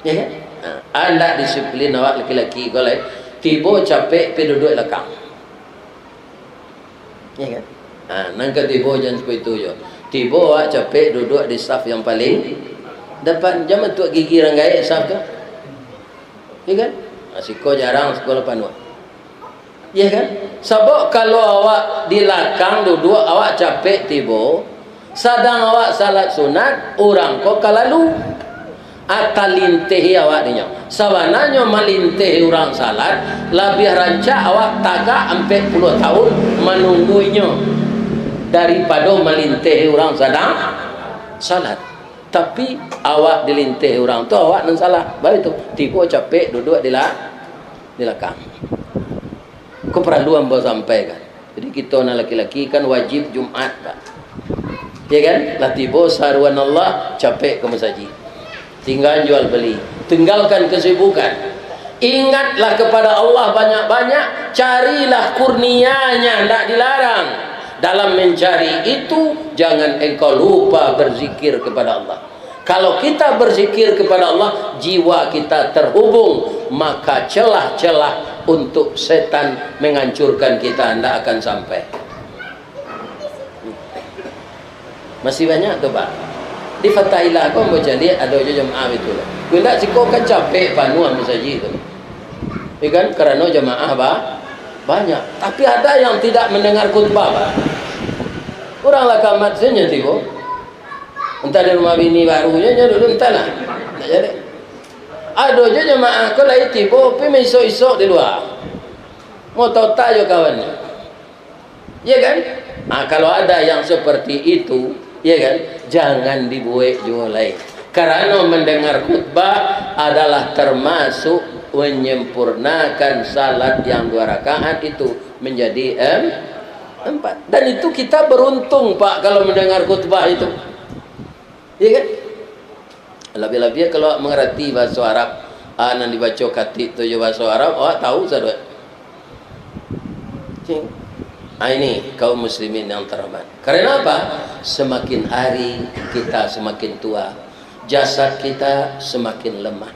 Ya kan? Ha, andak disiplin awak laki-laki ko lai. Tibo capek pi duduak lakang. Ya kan? Ha, nan ka tibo jan seperti itu jo. Tibo awak capek duduak di saf yang paling depan. Jan mantuak gigi urang gaek saf tu. Ya kan? Ha, siko jarang, siko lah panuah. Iya kan? Sabab kalau awak di lakang duduak, awak capek tibo, sadang awak salat sunat, urang ko ka lalu. Ah, talintehi awak dinyo. Sabananyo malintehi urang salat, labiah rancak awak tagak ampek puluah tahun manunggu inyo. daripado malinteh urang sadang salat. Tapi, awak dilinteh urang tu, awak nan salah. Baitu, tibo capek duduak di la-, di lakang. Ko paralu ambo sampaikan. Jadi, kito nan laki-laki kan wajib Jumaat, Pak. Ya kan? Lah tibo saruan Allah, capek ka masajik. Tinggal jual beli. Tinggalkan kesibukan. Ingatlah kepada Allah banyak-banyak, carilah kurnia-Nya, ndak dilarang. Dalam mencari itu, jangan engkau lupa berzikir kepada Allah. Kalau kita berzikir kepada Allah, jiwa kita terhubung, maka celah-celah untuk setan menghancurkan kita ndak akan sampai. Masih banyak tu, Pak. Di Fatailah ko ambo caliak ado jo jamaah itu lah. Kok indak siko kan capek panuah masajik tu. Ya kan? Karano jamaah ba-, banyak. Tapi ada yang tidak mendengar khutbah, Pak. Urang lah kamat sajo tibo. Entah di rumah bini barunyo, nyo dulu entahlah. Ndak jadi. Ado jo jamaah ko lai tibo, pi maisok-isok di lua. Motota jo kawannyo. Ya kan? Ah, kalau ada yang seperti itu, ya kan? Jangan dibuek juo lai. Karano mendengar khutbah adalah termasuk menyempurnakan salat yang dua rakaat itu menjadi em-, empat. Dan itu kita beruntung, Pak, kalau mendengar khutbah itu. Ya kan? Labiah-labiah kalau awak mangarati bahaso Arab, ah, nan dibaco katik tu jo bahaso Arab, awak tahu sadoe. Cing. Ah, ini kaum muslimin yang terhormat. Karena apa? Semakin hari kita semakin tua, jasad kita semakin lemah.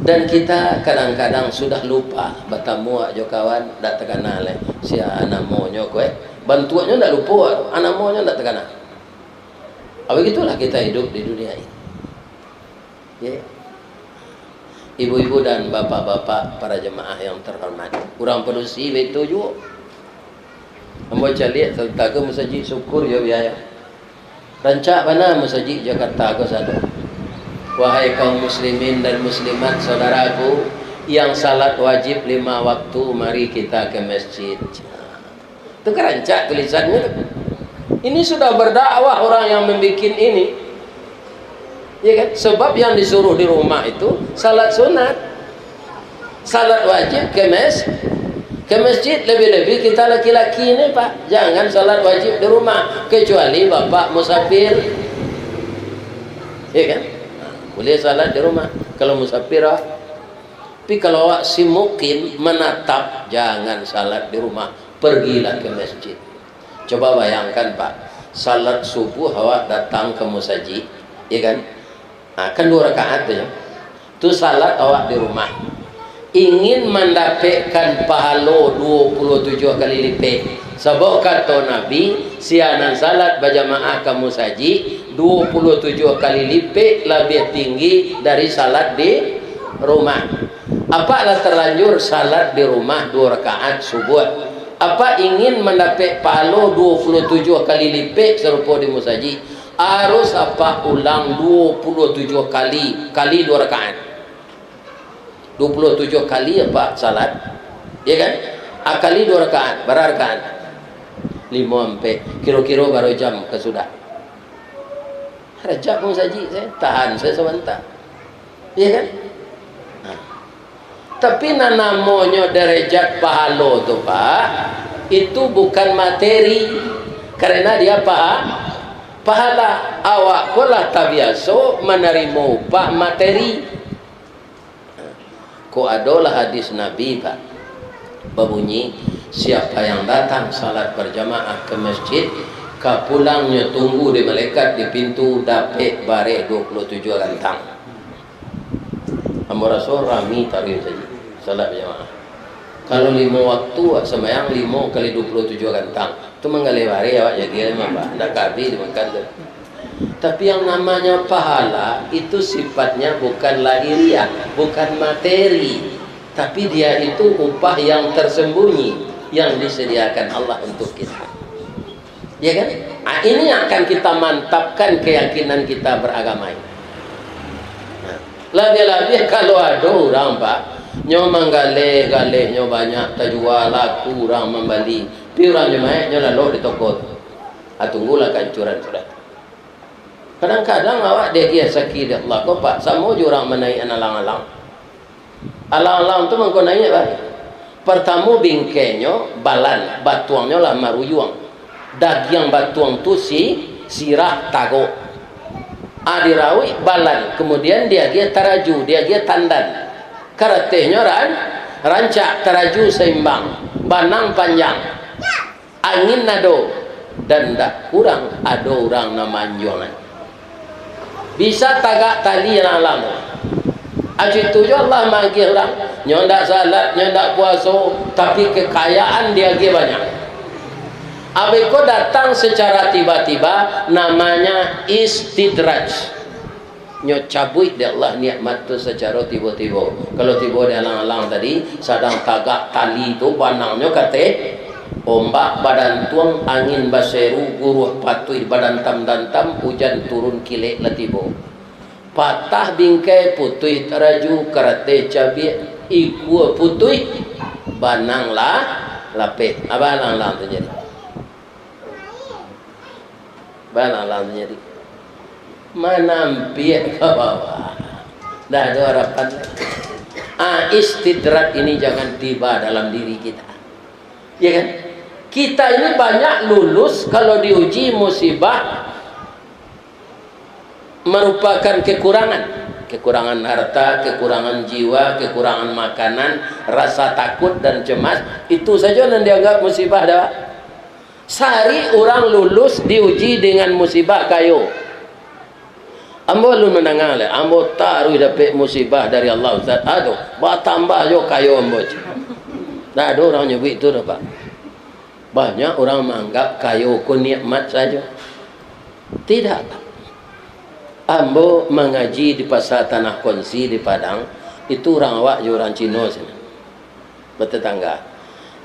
Dan kita kadang-kadang sudah lupa batamu jo kawan, dak takana lai sia namonyo ko, eh. Bantuaknyo dak lupo, namonyo dak takana. Ah, begitulah kita hidup di dunia ini. Ya. Ibu-ibu dan bapak-bapak, para jemaah yang terhormat, urang padusi baitu juo. Ambo caliak sabatang ko masajik, syukur jo biaya. Rancak bana masajik Jakarta ko sado. Wahai kaum muslimin dan muslimat, saudaraku, yang salat wajib lima waktu, mari kita ke masjid. Tu kan rancak tulisannyo tu. Ini sudah berdakwah orang yang membikin ini. Ya kan? Sebab yang disuruh di rumah itu salat sunat. Salat wajib ke mes-, ke masjid, lebih-lebih kita laki-laki ni, Pak. Jangan salat wajib di rumah, kecuali bapak musafir. Ya kan? Boleh salat di rumah. Kalau musafir, ah. Tapi kalau awak si mukim menatap, jangan salat di rumah. Pergilah ke masjid. Coba bayangkan, Pak, salat subuh awak datang ke musajik, ya kan? Nah, kan dua rakaat tu, ya. Tu salat awak di rumah. Ingin mandapekkan pahalo dua puluh tujuh kali lipek. Sabab kato Nabi, sia nan salat bajamaah ka musajik, dua puluh tujuh kali lipek labiah tinggi dari salat di rumah. Apak lah terlanjur salat di rumah dua rakaat subuh. Apak ingin mandapek pahalo dua puluh tujuh kali lipek sarupo di musajik, harus apak ulang dua puluh tujuh kali, kali dua rakaat. Dua puluh tujuh kali apak salat, ya kan? Ah, kali dua rakaat, bara rakaat? Limo ampek, kiro-kiro bara jam ka sudah? Rajak pun saji, saya tahan saya sabanta. Iya kan? Nah. Tapi nan namonyo derajat pahalo tu, Pak, itu bukan materi. Karena dia paha-, pahala. Awak ko lah tabiaso manarimo upah materi. Ko adolah hadis Nabi, Pak, babunyi, siapa yang datang salat berjamaah ke masjid, kapulangnyo tunggu di malaikat di pintu, dapek bareh dua puluh tujuh gantang. Ambo raso rami taruih saji, salat berjamaah. Kalau limo waktu, sumbayang limo kali dua puluh tujuh gantang, tu manggaleh bareh awak jadi mah, Pak. Ndak ka abih dimakan tu. Tapi yang namanya pahala itu sifatnya bukan lahiriah, bukan materi, tapi dia itu upah yang tersembunyi yang disediakan Allah untuk kita. Ya kan? Ah, ini yang akan kita mantapkan keyakinan kita beragama ini. Nah, labiah-labiah kalau ado urang, Pak, nyo manggaleh-galeh nyo banyak, tajua laku urang mambali, tapi urang Jumaik nyo lalok di toko tu. Ah, tunggulah kahancuran sudah tu. Kadang-kadang awak diagiah saki dek Allah ko, Pak, samo jo urang manaiakan alang-alang. Alang-alang tu mangko naiak, Pak. Partamo bingkainyo balan, batuangnyo lah maruyuang. Dagiang batuang tu si, sirah tagok. Ah, dirauik balan, kemudian diagiah taraju, diagiah tandan. Karatehnyo ran-, rancak, taraju saimbang, banang panjang. Angin ado, dan ndak kurang ado urang nan maanjuangan. Bisa tagak tali alang-alang tu. Acu itu jo Allah maagiah urang. Nyo ndak salat, nyo ndak puaso, tapi kekayaan diagiah banyak. Abih ko datang secara tiba-tiba, namanya istidraj. Nyo cabuik dek Allah nikmat tu sacaro tibo-tibo. Kalau tibo di alang-alang tadi, sadang tagak tali tu, banangnyo kateh, ombak badantuang, angin baseru, guruah patuih badantam-dantam, ujan turun kilek lah tibo. Patah bingkai, putuih taraju, karateh cabiak, ikua putuih, banang lah lapeh. Apa alang-alang tu jadi? Bana lah jadi. Manampiak ka bawah. Dah ado harapan. Ah, istidrak ini jangan tiba dalam diri kita. Ya kan? Kita ini banyak lulus kalau diuji musibah merupakan kekurangan. Kekurangan harta, kekurangan jiwa, kekurangan makanan, rasa takut dan cemas, itu sajo nan dianggap musibah dah. Sari urang lulus diuji dengan musibah kayo. Ambo alun mandanga lai, ambo taruih dapek musibah dari Allah, Ustaz. Aduh, batambah jo kayo ambo, cek. Ndak ado urang nyabuik tu doh, Pak. Banyak urang maanggap kayo ko nikmat sajo. Tidak, Pak. Ambo mangaji di Pasa Tanah Konsi di Padang, itu urang awak jo urang Cino sinan. Batatangga.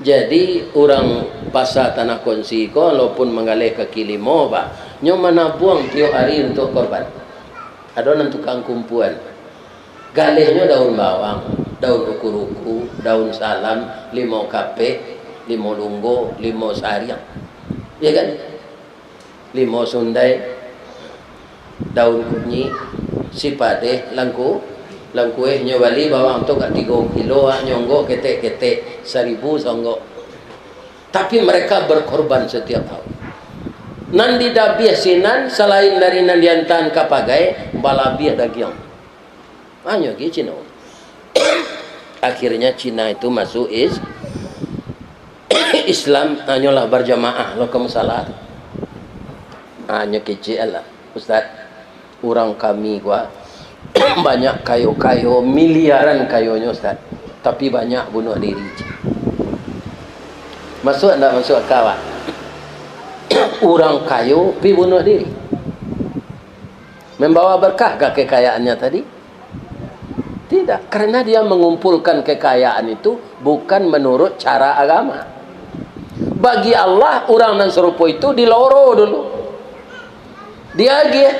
Jadi, urang Pasa Tanah Konsi ko, walaupun manggaleh kaki limo, Pak, nyo manabuang tiok ari untuak korban. Ado nan tukang kumpuan. Galehnyo daun bawang, daun ruku-ruku, daun salam, limau kapek, limau lunggo, limau sariang. Ya kan? Limau sundai, daun kunyik, sipadeh, langku-, langkueh. Nyo bali bawang tu agak tigo kilo, nyo onggok ketek-ketek, saribu saonggok. Tapi mereka berkorban setiap tahun. Nan didabiah sinan, salain dari nan diantaan ka pagai, balabiah dagiang. Hanyo gi Cino. Akhirnya Cina itu masuk is-, Islam, hanyolah berjamaah lo ka musala tu. Hanyo kecek lah, "Ustaz, urang kami ko banyak kayo-kayo, miliaran kayonyo, Ustaz, tapi banyak bunuh diri." Masuk ndak masuk akal, Pak? Urang kayo pi bunuh diri. Membawa berkah ka kekayaannya tadi? Tidak, karena dia mengumpulkan kekayaan itu bukan menurut cara agama. Bagi Allah, urang nan sarupo itu diloro dulu. Diagiah.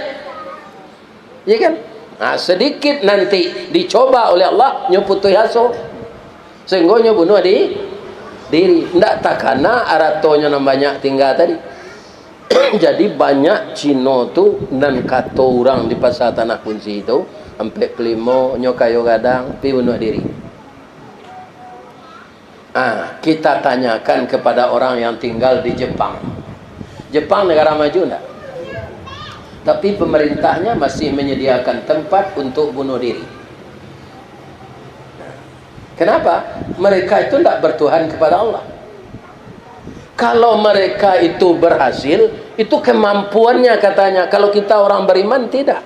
Ya kan? Nah, sedikit nanti dicoba oleh Allah, nyo putuih aso. Sehingga nyo bunuh di-, diri. Ndak takana aratonyo nan banyak tingga tadi. Jadi, banyak Cino tu, nan kato urang di Pasa Tanah Konsi tu, ampek puluah limo, nyo kayo gadang, pi bunuh diri. Ah, kita tanyakan kepada orang yang tinggal di Jepang. Jepang negara maju ndak? Tapi pemerintahnya masih menyediakan tempat untuk bunuh diri. Kenapa? Mereka itu ndak bertuhan kepada Allah. Kalau mereka itu berhasil, itu kemampuannya katanya. Kalau kita orang beriman, tidak.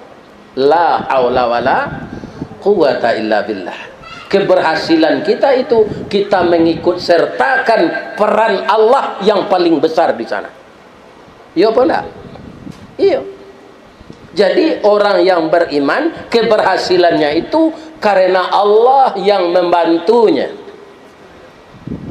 La haula wala quwwata illa billah. Keberhasilan kita itu, kita mengikut sertakan peran Allah yang paling besar di sana. Iyo apa ndak? Iyo. Jadi, orang yang beriman, keberhasilannya itu karena Allah yang membantunya.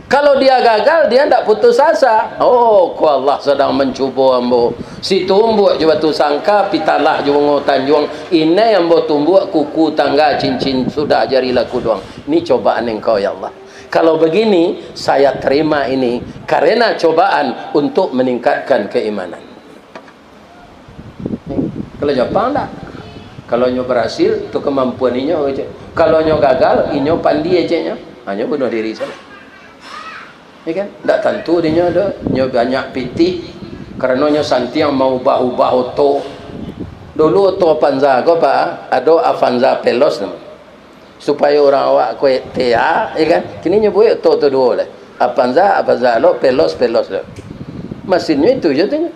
Kalau dia gagal, dia ndak putus asa. "Oh, ko Allah sadang mancubo ambo. Si tumbuak jo Batu Sangka, Pitalah jo Bungo Tanjuang. Inai ambo tumbuak kuku tangga cincin, sudah jari laku duang. Ini cobaan Engkau, ya Allah. Kalau begini, saya terima ini karena cobaan untuk meningkatkan keimanan." Kalau Japang ndak. Kalau nyo barasil, tu kamampuan inyo, cek. Kalau nyo gagal, inyo pandai, ceknyo. Ha, nyo bunuah diri sajo. Ya kan? Ndak tantu dinyo do, nyo banyak pitih, karano nyo santiang maubah-ubah oto. Dulu oto Avanza ko, Pak, ado Avanza Veloz namo. Supayo urang awak ko T A, ya kan? Kini nyo buek oto tu duo lah. Avanza, Avanza lo, Veloz, Veloz lo. Masinnyo itu je tu nyo.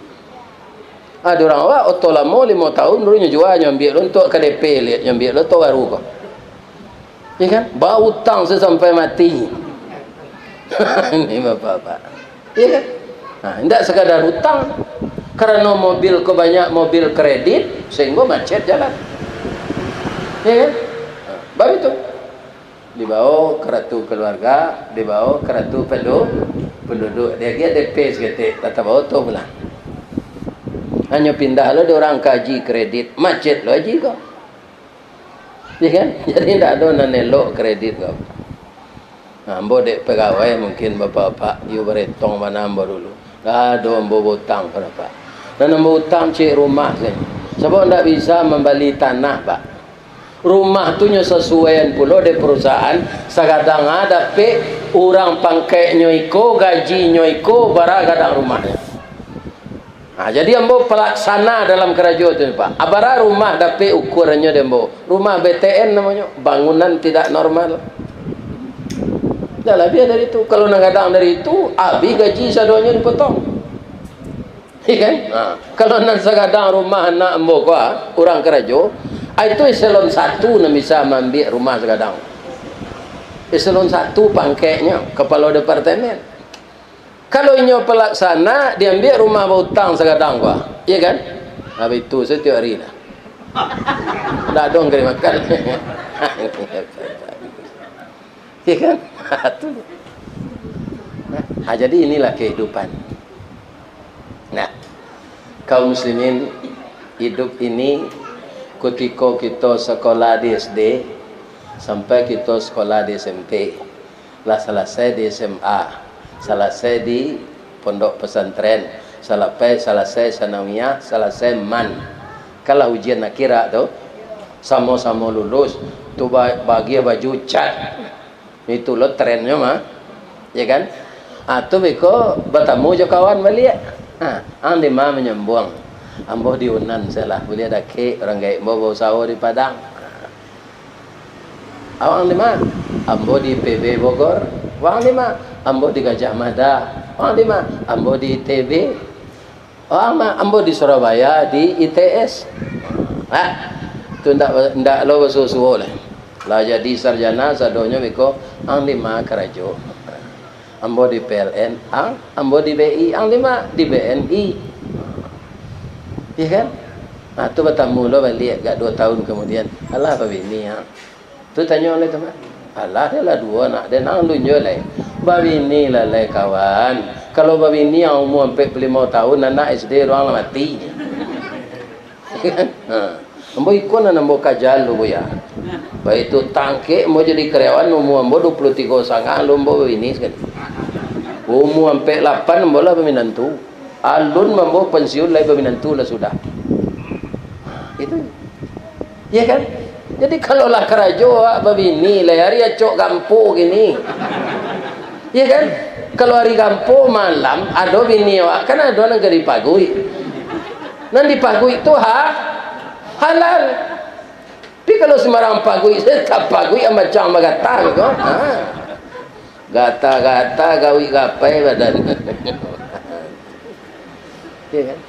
Ado urang awak oto lamo limo taun dulu nyo jua, nyo ambiak lo untuak K D P liak, nyo ambiak lo oto baru ko. Ya kan? Bautang sasampai mati. Ini bapak-bapak. Ya kan? Nah, indak sekadar utang. Karano mobil ko banyak mobil kredit, sehingga macet jalan. Ya kan? Nah, baru itu. Dibawa karatu keluarga, dibawa karatu pendu-, penduduk. Dia agiah D P saketek, tak tabawa tu pulang. Hanyo pindah lo di urang ka haji kredit, macet lo haji ko. Ya kan? Jadi, ndak ado nan elok kredit ko. Nah, ambo dek pegawai, mungkin bapak-bapak, iyo baretong bana ambo dulu. Ndak ado ambo bautang ko, Pak. Nan ambo utang ciek rumah sajo. Sabab ndak bisa mambali tanah, Pak. Rumah tu nyo sasuaian pulo dek perusahaan, sagadang a dapek urang pangkeknyo iko, gajinyo iko, bara gadang rumahnyo. Ha, jadi ambo palaksana dalam karajo tu, Pak. Abara rumah dapek ukuarannyo dek ambo. Rumah B T N namonyo, bangunan tidak normal. Dah labiah dari itu. Kalau nan gadang dari itu, abih gaji sadonyo dipotong. Iya kan? Ha. Kalau nan sagadang rumah anak ambo ko, ah, urang karajo, ah, itu eselon satu nan bisa maambiak rumah sagadang. Eselon satu pangkeknyo, kapalo departemen. Kalau inyo palaksana, diambiak rumah bautang sagadang ko, ah. Iya kan? Habis itu satiok hari lah. Ndak ado nan ka dimakan. Ya kan? Tu. Nah, jadi inilah kehidupan. Nah, kaum muslimin, hidup ini, kutiko kito sekolah di S D, sampai kito sekolah di S M P, lah salasai di S M A, salasai di pondok pesantren, salasai, salasai sanawiyah, salasai man. Kalah ujian akhirat tu, samo-samo lulus, tu ba-, bagiah baju cat. Itu lo trennyo mah. Ya kan? Ah, tu beko batamu jo kawan baliak. Ha, ang di ma manyambuang? Ambo di Unan salah, buliah dakek, urang gaek ambo bausaho di Padang. Awak ang di ma? Ambo di I P B Bogor. Awak ang di ma? Ambo di Gajah Mada. Awak ang di ma? Ambo di I T B. Awak ang ma? Ambo di Surabaya, di I T S. Ha, tu ndak, ndak lo basuo-suo lah. Lah jadi sarjana sadonyo beko, ang di ma karajo? Ambo di P L N, ang, ambo di B I, ang di ma? Di B N I. Iya kan? Nah, tu batamu lo baliak agak duo tahun kamudian. Alah, babini ang. Tu tanyo lai tu, Mak. Alah, dah lah duo anak den, ang alun juo lai. Babini lah lai, kawan. Kalau babini ang umua ampek puluah limo tahun, anak S D urang lah mati. Ha. Ambo iko nan ambo kaja dulu, Buya. Baitu tangkek ambo jadi karyawan, umua ambo duo puluah tigo sangah, alun ambo babini sakali. Umua ampek lapan ambo lah baminantu. Alun ambo pansiun lai, baminantu lah sudah. Itu. Iya kan? Jadi, kalau lah karajo, awak babini lai, ari acok gampo kini. Iya kan? Kalau ari gampo malam, ado bini awak, kan ado nan ka dipaguik. Nan dipaguik tu ha-, halal. Tapi kalau sumbarang paguik, tapaguik macam bagata ko. Ha. Gata-gata, gawik gapai badan. Iya kan?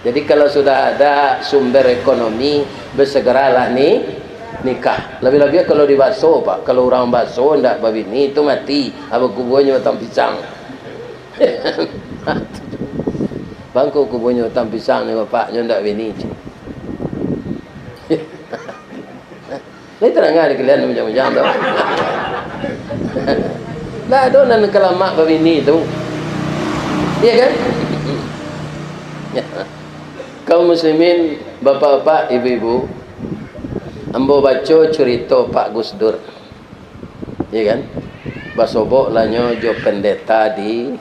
Jadi, kalau sudah ada sumber ekonomi, bersegeralah ni, nikah. Lebih-lebih kalau di Baso, Pak. Kalau urang Baso ndak babini, itu mati. Apa kubuanyo batang pisang. Bangko kubuanyo batang pisang ni, bapaknyo ndak bini. Lai tarang di kalian bujang-bujang tu. Lah, ado nan kalamak babini tu. Iya kan? Kaum muslimin, bapak-bapak, ibu-ibu, ambo baco curito Pak Gus Dur. Iya kan? Basobok lah nyo jo pendeta di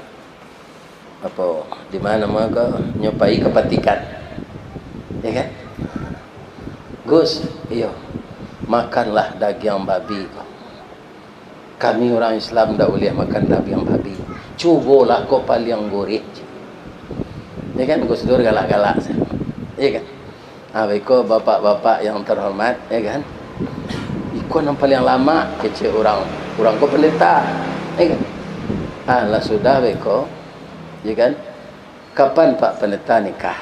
apo, di ma namo ko, nyo pai ka Vatikan. Ya kan? "Gus, iyo, makanlah dagiang babi ko. Kami urang Islam ndak buliah makan dagiang babi. Cubolah ko paliang gurih." Ya kan, Gus Dur galak-galak sajo. Ya kan? Ah, baiko bapak-bapak yang terhormat, ya kan? "Iko nan paliang lamak," kecek urang. Urang ko pendeta, ya kan? Ah, lah sudah baiko, ya kan? "Kapan Pak Pendeta nikah?"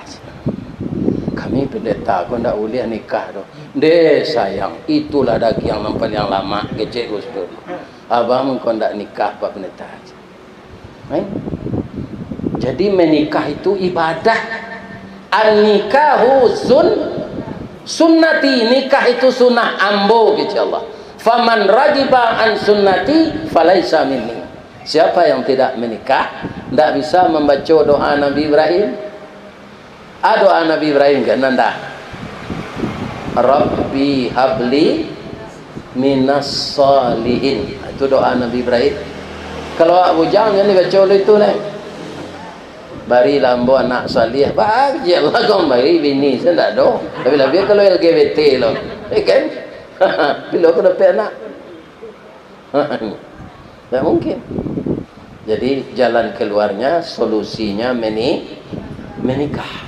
"Kami pendeta ko ndak buliah nikah doh." "Ndeh sayang, itulah dagiang nan paliang lamak," kecek Gus Dur. "Abah mangko ndak nikah, Pak Pendeta." Eh? Jadi menikah itu ibadah. "An-nikahu sun-, sunnati," nikah itu sunnah ambo, kecek Allah. "Faman ragiba an sunnati falaisa minni." Siapa yang tidak menikah, ndak bisa mambaco doa Nabi Ibrahim. Ah, doa Nabi Ibrahim kan, nan dah, "Rabbi habli minas salihin." Itu doa Nabi Ibrahim. Kalau awak bujang, jan dibaco dulu itu, neh. "Barilah ambo anak salih." Bah, ya Allah, kau bari bini, saya ndak doh. Tapi labiah kalau L G B T lo. Ya kan? Bilo aku dapek anak. Ndak mungkin. Jadi, jalan keluarnya, solusinya meni-, menikah.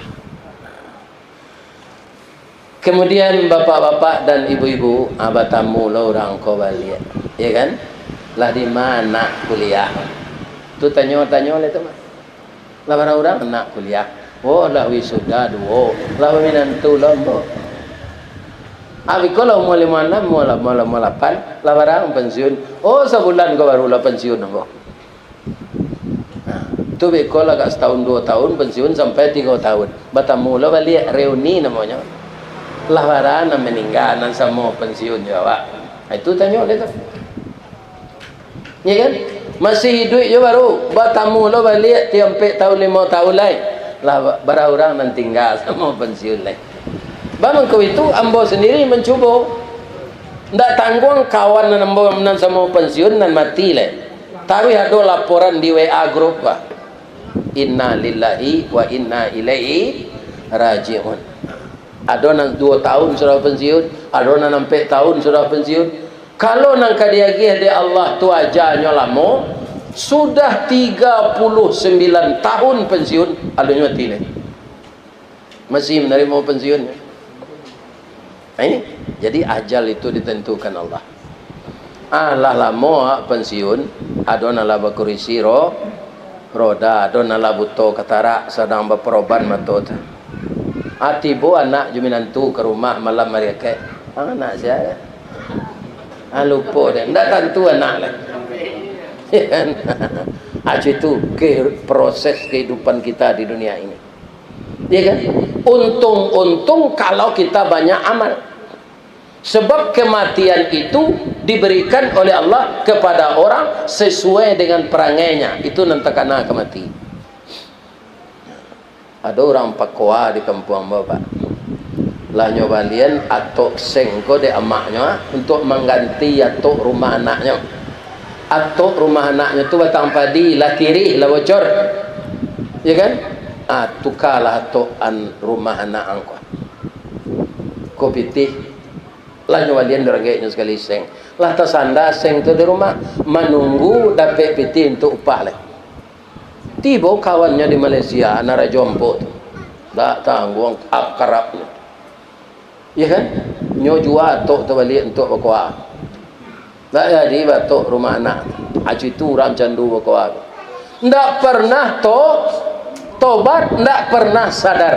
Kemudian, bapak-bapak dan ibu-ibu, ah, batamu lo urang ko baliak, ya kan? "Lah di ma kuliah?" Tu tanyo-tanyo lai tu mah. "Lah bara urang anak kuliah?" "Oh, lah wisuda duo, lah baminantu lo ambo." "Abih ko lah umua limo anam, umua la-, umua la-, umua lapan, lah bara urang pensiun?" "Oh, sabulan ko baru lah pensiun ambo." Nah, tu beko lah agak satahun duo tahun pensiun sampai tigo tahun. Batamu lo baliak, reuni namonyo. "Lah bara nan maningga nan samo pensiun jo awak?" Nah, itu tanyo lai tu. Ya kan? Masih iduik jo baru, batamu lo baliak tiok ampek tahun, limo tahun lai. "Lah ba-, bara urang nan tingga samo pensiun lai?" Bamangko itu, ambo sandiri mancubo. Ndak tangguang kawan nan ambo nan samo pensiun nan mati lai. Taruih ado laporan di W A grup, bah. Inna lillahi wa inna ilaihi raji'un. Ado nan duo tahun sudah pensiun, ado nan ampek tahun sudah pensiun. Kalau nan ka diagiah dek Allah tu ajalnyo lamo, sudah tiga puluh sembilan tahun pensiun, alun nyo mati lai. Masih manarimo pensiun. Nah, ini, jadi ajal itu ditentukan Allah. Ah, lah lamo awak pensiun, ado nan lah bakurisi ro-, roda, ado nan lah buto katarak, sadang baparoban mato tu. Ah, tibo anak jo minantu ka rumah malam hari Akaik. Ah, anak sia? Ah, lupo dek. Ndak tantu anak lah. Ya kan? Ah, itu ke-, proses kehidupan kita di dunia ini. Ya kan? Untung-untung kalau kita banyak amal. Sebab kematian itu diberikan oleh Allah kepada orang sesuai dengan perangainya. Itu nan takana ka mati. Ado urang pakoa di kampuang ambo, Pak. Lah nyo balian atok seng ko dek amaknyo, ah, untuak mangganti atok rumah anaknyo. Atok rumah anaknyo tu batang padi, lah tirih, lah bocor. Ya kan? Ah, tukalah atok an rumah anak ang ko. Ko pitih, lah nyo balian dek urang gaeknyo sakali seng. Lah tasanda seng tu di rumah, manunggu dapek pitih untuak upah lai. Tibo kawannyo di Malaysia, nan Rajo Ampok tu. Ndak tangguang akarabnyo. Iya kan? Nyo jua atok tu baliak untuak bakoa. Ndak jadi baatok rumah anak. Acu itu urang candu bakoa. Ndak pernah to-, tobat, ndak pernah sadar.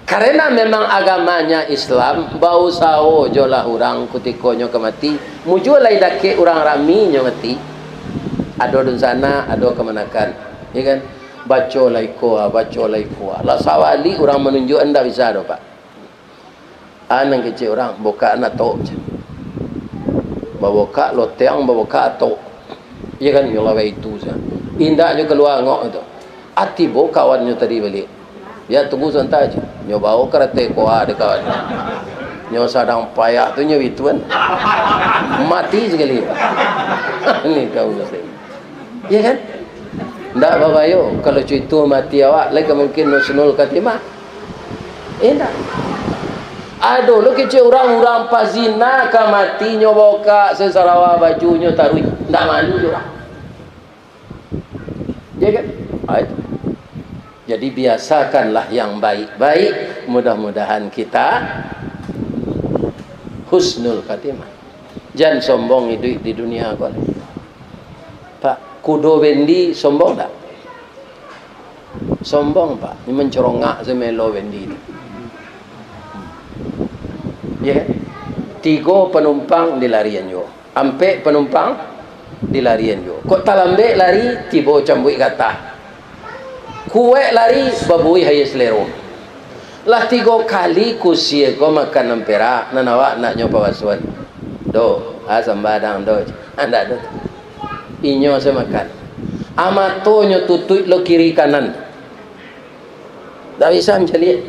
Karena memang agamanya Islam, bausaho jolah urang kutikonyo ka mati, mujua lai dakek urang rami nyo mati. Ado dunsanak, ado kamanakan. Ya kan? Baco lai ko, baco lai ko. Lah sawali urang manunjuak, ndak bisa doh, Pak. Ah, nan kecek urang, bokak atok, cak. Babokak loteng, babokak atok. Iya kan, nyo lawai itu, cak. Indak nyo kalua angok itu. Ati bo kawannyo tadi baliak. Ya, tunggu sabanta, cak. Nyo bawo karate koa di kawannyo. Nyo sadang payah tu, nyo bituan. Mati sakali. Ini kaum muslim. Iya kan? Ndak babayo. Kalau cuito mati awak, lai ka mungkin husnul khatimah. Indak. Ado lo kecek urang, urang pazina ka mati, nyo bokak sasarawa bajunyo taruih, ndak malu jo urang. Ya kan? Ah, itu. Jadi biasakanlah yang baik-baik, mudah-mudahan kita husnul khatimah. Jan sombong iduik di dunia ko. Pak, kudo bendi sombong dak? Sombong, Pak. Ini mencerongak semelo bendi tu. Ya kan? Tigo penumpang dilarian juo. Ampek penumpang dilarian juo. Kok talambek lari, tibo cambuik gatah. Kuaik lari, babuih aia selero. Lah tigo kali kusia ko makan nan perak, nan awak nak nyo pawasuan. Do, ah, sambadang do. Andak do. Inyo se makan. Ah, matonyo tutuik lo kiri kanan. Ndak bisa mancaliak.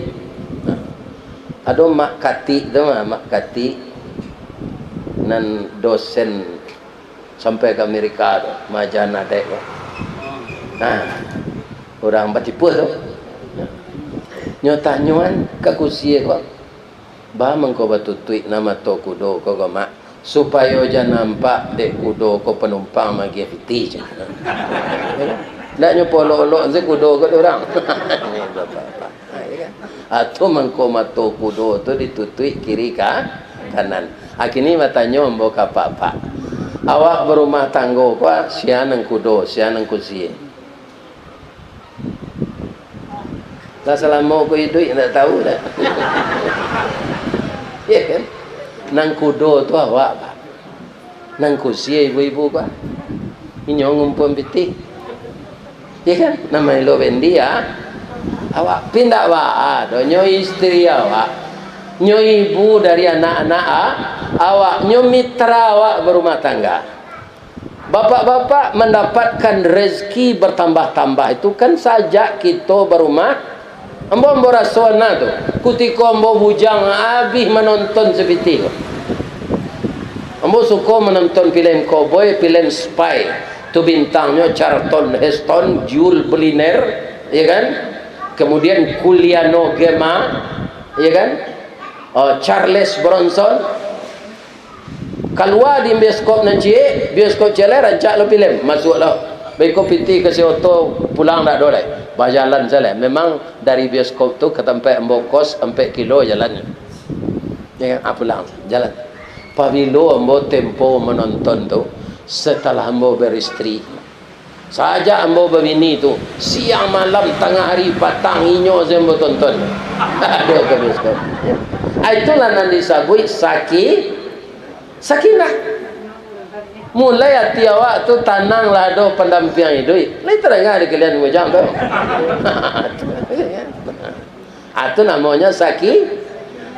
Nah, ado Mak Katik tu mah, Mak Katik nan dosen sampai ka Amerika tu, maja Nadek tu. Nah, urang batipuah tu. Nyo tanyoan ka kusia ko, "Ba mangko batutuik nan mato kudo ko, ko Mak, supayo jan nampak dek kudo ko panumpang magiah pitih," cak. Ndak nyo polok-olok se kudo ko dek urang. Ni bapak-bapak. Ha, ya kan? Atau mangko mato kudo tu ditutuik kiri ka kanan. Akini batanyo ambo ka apak-apak. Awak barumah tanggo ko, sia nan kudo, sia nan kusia? Lah salamo ko iduik, ndak tahu dah. Ya kan? Nan kudo tu awak, Pak. Nan kusia ibu-ibu ko. Inyo ngumpuan pitih. Ya kan? Nan maelo bendi, ah. Awak pindak baa doh, nyo istri awak. Nyo ibu dari anak-anak, ah, awak. Nyo mitra awak barumah tangga. Bapak-bapak mandapatkan rezeki bertambah-tambah itu kan sajak kito barumah. Ambo, ambo raso na tu, kutiko ambo bujang abih manonton sapitih ko. Ambo suko manonton filem cowboy, filem spy. Tu bintangnyo Charlton Heston, Yul Brynner, ya kan? Kemudian Giuliano Gemma, ya kan? Oh, Charles Bronson. Kalua di bioskop nan ciek, bioskop ciek lai rancak lo filem, masuak lo. Beko pitih ka si oto, pulang ndak ado lai. Bajalan sajo lai. Memang dari bioskop tu ka tampek ambo kos ampek kilo jalannyo. Ya kan? Ah, pulang, jalan. Pabilo ambo tempo manonton tu, setelah ambo beristri. Sajak ambo babini tu, siang malam, tangah ari, patang, inyo se ambo tonton. Ado ka bioskop. Ah, itulah nan disabuik saki-, sakinah. Mulai ati awak tu tanang lah, ado pandampiang iduik. Lai tadanga di kalian bujang tu. Ah, tu namonyo saki-,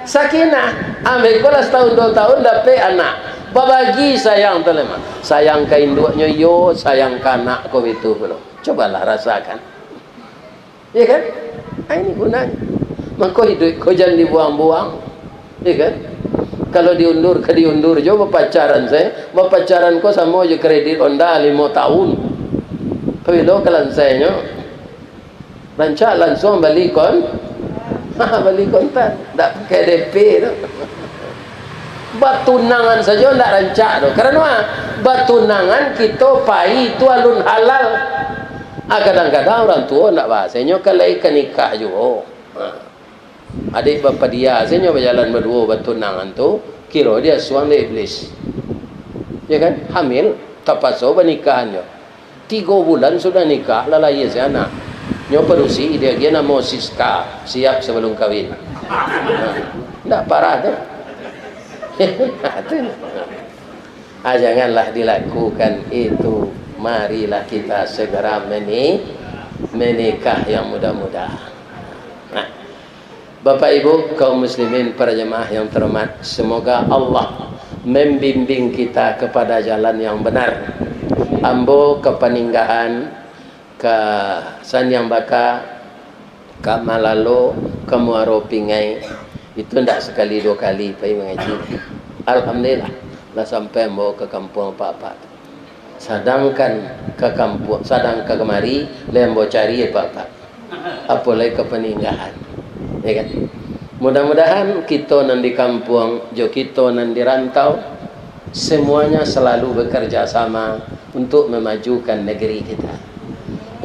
sakinah. Ambo ko lah satahun duo tahun dapek anak. Babagi sayang tu lai mah. Sayang ka induaknyo iyo, sayang ka anak ko itu pulo. Cobalah rasakan. Ya kan? Ah, ini gunanyo. Mangko iduik ko jan dibuang-buang. Ya kan? Kalau diundur, ka diundur jo bapacaran sajo. Bapacaran ko samo jo kredit Honda limo tahun. Pabilo ka lansainyo? Rancak lansuang bali kon-, bali kontan, ndak pakai D P tu. Batunangan sajo ndak rancak tu. Karano a? Batunangan kito pai tu alun halal. Ah, kadang-kadang urang tuo ndak bahasanyo ka lai ka nikah juo. Ha. Adik bapadia sajo bajalan baduo batunangan tu, kiro diasuang dek iblis. Ya kan? Hamil, tapaso banikahan jo. Tigo bulan sudah nikah, lah lahia se anak. Nyo padusi, diagiah namo Siska, siap sabalum kawin. Nah, ndak parah tu. Ah, janganlah dilakukan itu. Marilah kita segera meni-, menikah yang muda-muda. Nah, Bapak Ibu, kaum muslimin, para jemaah yang terhormat, semoga Allah membimbing kita kepada jalan yang benar. Ambo ka Paninggahan, ka Saniang Baka, ka Malalo, ka Muaro Pingai, itu ndak sakali duo kali pai mangaji. Alhamdulillah, lah sampai ambo ka kampuang apak-apak tu. Sadangkan ka kampuang, sadang ka kamari, lai ambo cari apak-apak. Apo lai ka Paninggahan. Ya kan? Mudah-mudahan kito nan di kampuang jo kito nan di rantau, semuanya selalu bekerja sama untuk memajukan negeri kita.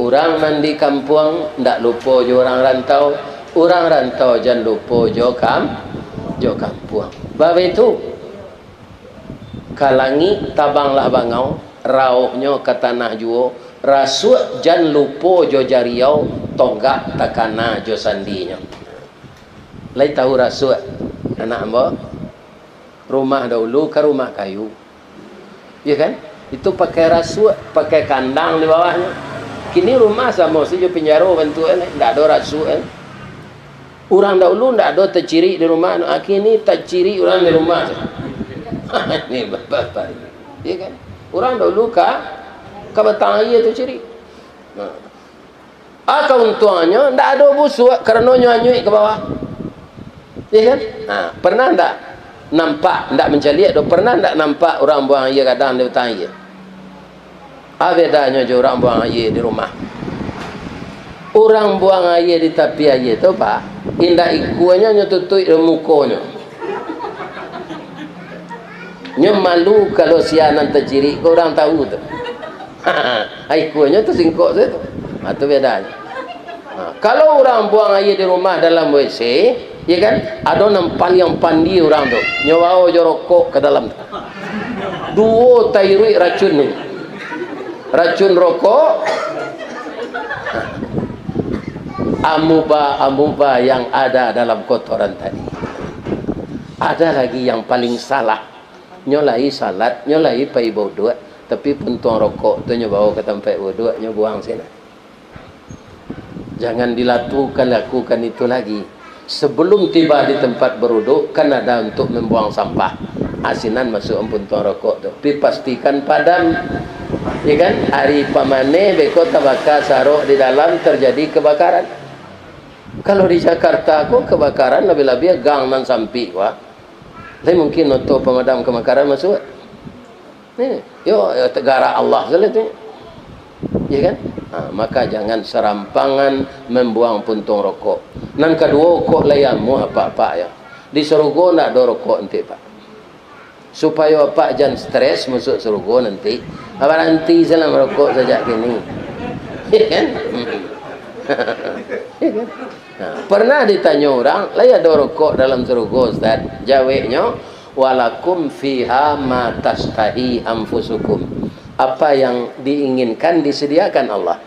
Urang nan di kampuang ndak lupo jo urang rantau, urang rantau jan lupo jo kam-, jo kampuang. Baitu, ka langik tabanglah bangau, rauhnyo ka tanah juo, rasuak jan lupo jo jariau, tonggak takana jo sandinyo. Lai tahu rasuak, anak ambo? Rumah dahulu ka rumah kayu. Iyo kan? Itu pakai rasuak, pakai kandang di bawahnyo. Kini rumah samo sajo pinjaro bantuaknyo, ndak ado rasuak, kan? Urang dahulu ndak ado tacirik di rumah, kini tacirik urang di rumah tu. Ini bapak-bapak ini. Iyo kan? Urang dahulu ka, ka batang aia tacirik. Nah. Ah, kauntuangannyo, ndak ado busuak, karano nyo anyuik ka bawah. Iyo kan? Ha, pernah ndak nampak, ndak mancaliak doh, pernah ndak nampak urang buang aia gadang di batang aia? Ah, bedanyo jo urang buang aia di rumah. Urang buang aia di tapi aia tu, Pak, indak ikuanyo nyo tutuik doh mukonyo. Nyo malu kalau sia nan tacirik ko urang tahu tu. Ikuanyo tu singkok sajo tu. Ha, tu bedanyo. Ha, kalau urang buang aia di rumah dalam W C, iyo kan, ado nan paliang pandai urang tu. Nyo bao jo rokok ka dalam tu. Duo tairuik racun ni. Racun rokok. Amuba-amuba yang ada dalam kotoran tadi. Ada lagi yang paling salah. Nyo lai salat, nyo lai pai bauduak, tapi puntuang rokok tu nyo bao ka tampek bauduak, nyo buang sinan. Jangan dilakukan, lakukan itu lagi. Sebelum tiba di tempat beruduk, kan ada untuk membuang sampah. Ah, sinan masuak puntuang rokok tu. Tapi pastikan padam. Ya kan? Ari pamaneh beko tabaka sarok di dalam, terjadi kebakaran. Kalau di Jakarta ko kebakaran labiah-labiah gang nan sampik, wah. Lai mungkin oto pemadam kebakaran masuak. Ni, yo, yo, garak Allah sajo tu. Ya kan? Ha, maka jangan serampangan membuang puntung rokok. Nan kaduo, kok lai amuah apak-apak yo. Di sarugo ndak ado rokok enti, Pak. Supayo apak jan stres masuak sarugo nanti. Baranti salah marokok sajak kini. Ya kan? Ya kan? Nah, pernah ditanyo urang, "Lai ado rokok dalam sarugo, Ustaz?" Jaweknyo, "Walakum fiha ma tastahi anfusukum." Apa yang diinginkan disediakan Allah.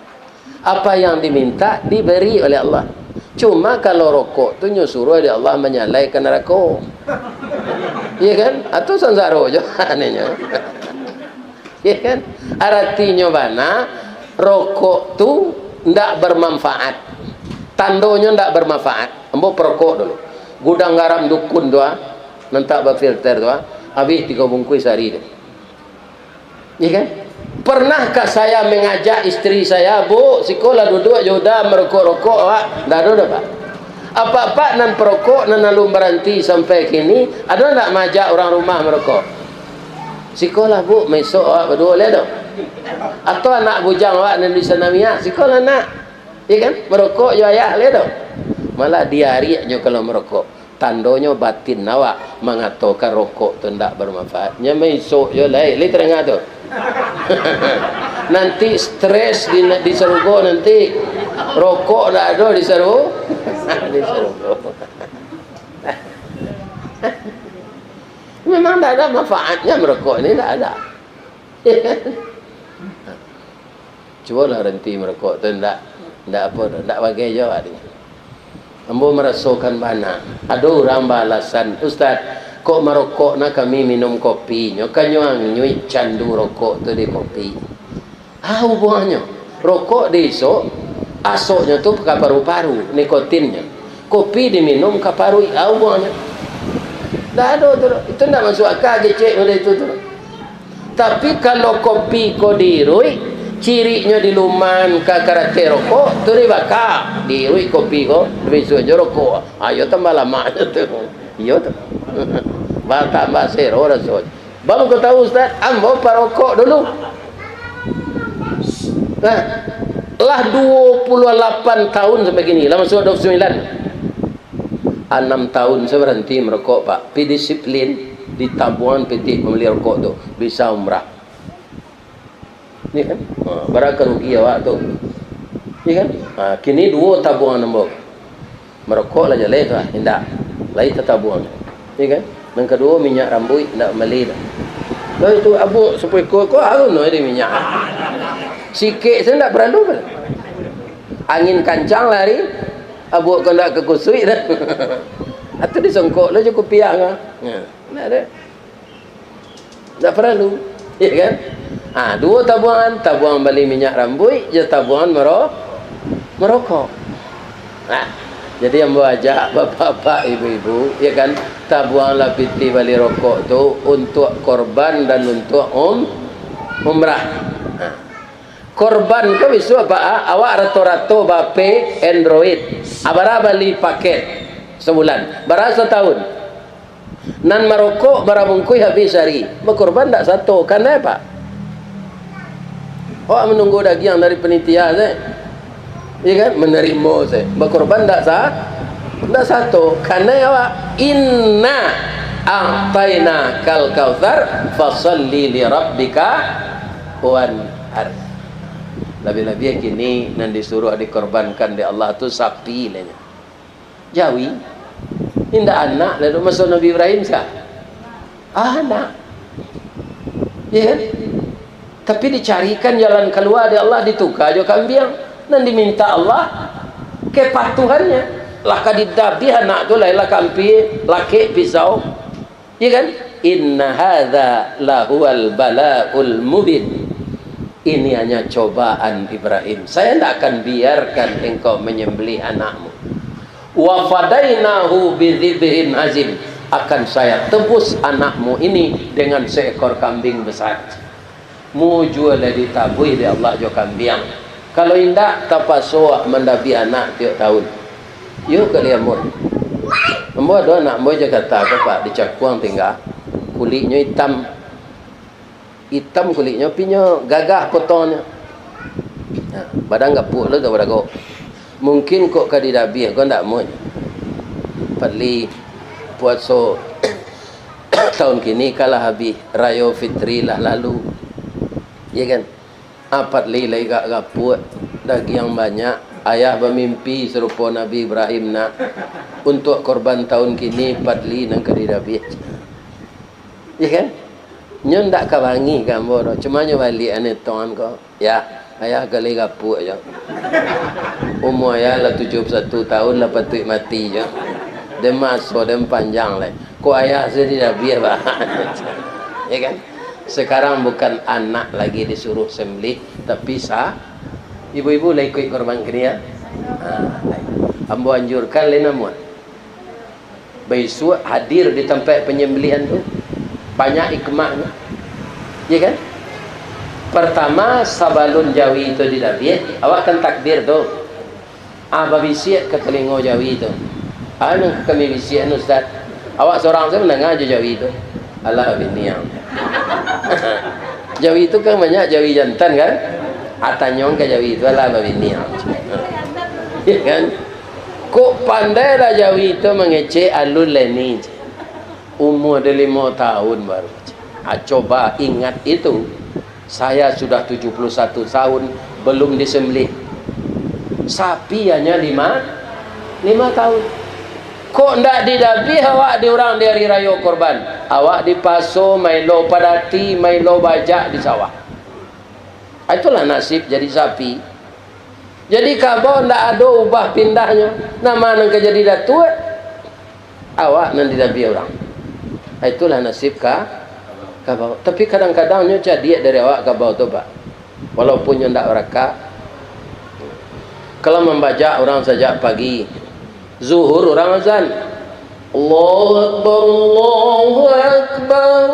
Apa yang diminta diberi oleh Allah. Cuma kalau rokok tu nyo suruah dek Allah manyalai ka narako. Iya kan? Atau sansaro jo aninyo. Iya kan? Aratinyo bana, rokok tu ndak bermanfaat. Tandonyo ndak bermanfaat. Ambo perokok dulu. Gudang garam dukun tu, ah, nan tak bafilter tu, ah, habis tigo bungkuih sahari tu. Iya kan? Pernahkah saya mengajak istri saya, "Bu, sikolah duduak jo uda marokok-rokok awak?" Ndak ado doh, Pak. Apak-apak nan perokok nan alun baranti sampai kini, ado ndak maajak urang rumah marokok? "Sikolah, Bu, maisok awak baduo lai doh." Atau anak bujang awak nan di Sanawiyah, "Sikolah, Nak." Iya kan? Marokok jo ayah lai doh. Malah diariak nyo kalau marokok. Tandonyo batin awak mangatokan rokok tu ndak bermanfaat. Nyo maisok jo lai, lai tadanga tu. Nanti stres di, di sarugo nanti. Rokok ndak ado di saru-, di sarugo. Memang ndak ada manfaatnya merokok ni, ndak ada. Cubolah ranti marokok tu, ndak, ndak apo doh, ndak bagai jo awak tu. Ambo marasokan bana. Ado urang baalasan, "Ustaz, kok marokok nah kami minum kopi nyo, kan nyo anyuik candu rokok tu di kopi." Ah, hubungannyo. Rokok diisok, asoknyo tu ka paru-paru, nikotinnyo. Kopi diminum ka paruik, ah, hubungannyo. Ndak ado tu, itu ndak masuak aka kecek model itu tu. Tapi, kalau kopi ko diiruik, ciriknyo diluman ka karateh rokok, tu dibaka, diiruik kopi ko, dibisuak jo rokok. Ayo tambah lamaknyo tu. Iyo tu. Batambah sero rasonyo. Bang ko tahu, Ustaz, ambo parokok dulu. Nah, lah duo puluah lapan tahun sampai kini, lah masuak duo puluah sambilan. Anam tahun sa baranti marokok, Pak. Pi disiplin, ditabuangan pitih pambali rokok tu, bisa umrah. Iyo kan? Ha, bara ka rugi awak tu. Iyo kan? Ha, kini duo tabuangan ambo. Marokok lah jaleh tu lah, indak. Lai tatabuang. Iyo kan? Nan kaduo, minyak rambuik, indak mambali tu. Lah itu abuak sapoiko ko, harun tu di minyak. Sikik sajo indak paralu kan? Angin kancang lari, abuak ko indak ka kusuik dah. Atau disongkok lo jo kupiah ka. Ha, indak ado. Indak paralu, iyo kan? Ha, duo tabuangan, tabuang bali minyak rambuik, jo tabuangan maro-, marokok. Nah, jadi ambo ajak bapak-bapak, ibu-ibu, iyo kan, tabuanglah pitih bali rokok tu untuak korban dan untuak um-, umrah. Nah, korban ko bisuak, Pak, ah, awak rato-rato ba-P Android. Ah, bara bali paket sabulan? Bara satahun? Nan marokok bara bungkuih habih sahari, bakorban ndak sato, kanai, Pak? Awak manunggu dagiang dari panitia se, iyo kan, manarimo se, bakorban ndak sa-, ndak sato, kanai awak. Inna a'tainakal kautsar, fasalli li rabbika wanhar. Labiah-labiah kini nan disuruah dikorbankan dek Allah tu sapi lah nyo. Jawi. Indak anak lalu maso Nabi Ibrahim sia? Anak. Iyo kan? Tapi dicarikan jalan kalua dek Allah, dituka jo kambiang. Nan diminta Allah kepatuhannyo. Lah ka didabiah anak tu, lah, lah ka ampia lakek pisau. Iyo kan? Inna hadza lahuwal bala'ul mubin. Ini hanya cobaan, Ibrahim. Saya ndak akan biarkan engkau menyembelih anakmu. Wa fadainahu bidzibhin azim. Akan saya tebus anakmu ini dengan seekor kambing besar. Mujua lah ditabuih dek Allah jo kambiang. Kalau indak, tapaso awak mandabiah anak tiok tahun. Iyo, kali ambo. Ambo ado anak ambo Jakarta ko, Pak, di Cakuang tingga. Kuliknyo itam. Itam kuliknyo, pinyo gagah potongnyo. Nah, badan gapuak lo tu barago. Mungkin kok ka didabiah ko ndak muah. Padli puaso tahun kini ka lah habih, Rayo Fitri lah lalu. Iyo kan? Apat lai, lai agak gapuak, dagiang banyak. Ayah bamimpi sarupo Nabi Ibrahim nak. Untuak korban tahun kini, Padli nan ka didabiah. Iyo kan? Nyo ndak ka bangih ka ambo doh. Cuma nyo baliak aneh tongan ko. Ya, ayah ka lai gapuak jo. Umua ayah lah tujuah puluah satu tahun, lah patuik mati jo. Den maso den panjang lai. Kok ayah se didabiah, Pak? Iyo kan? Sekarang bukan anak lagi disuruh sembelih, tapi sa-, ibu-ibu lah ikuik korban kini, ya? Ha, lai. Ambo anjurkan lai namuah. Baisuak hadir di tampek panyambalihan tu. Banyak hikmahnyo. Iyo kan? Partamo, sabalun jawi tu didabiah, awak kan takbir tu. Ah, babisiak ka talingo jawi tu. Ah, nan kami bisiak anu, Ustaz. Awak surang sajo mandanga jo jawi tu. Alah, babini ang. Jawi tu kan banyak jawi jantan, kan? Ah, tanyoan ka jawi tu, alah, babini ang. Iyo kan? Kok pandai lah jawi tu mangecek alun lai ni. Umua den limo tahun baru. Ah, coba ingat itu. Saya sudah tujuah puluah satu tahun, belum disembelih. Sapi hanya lima, lima tahun. Kok ndak didabiah awak di urang di hari rayo korban? Awak dipaso mailo padati, mailo bajak di sawah. Ah, itulah nasib jadi sapi. Jadi kabau ndak ado ubah pindahnyo. Nan ma nan ka jadi datuak? Awak nan didabiah urang. Itulah nasib ka-, kabau. Tapi kadang-kadang nyo cadiak dari awak kabau tu, Pak. Walaupun nyo ndak barakak. Kalau mambajak urang sajak pagi, Zuhur urang azan. Allahu Akbar, Allahu Akbar.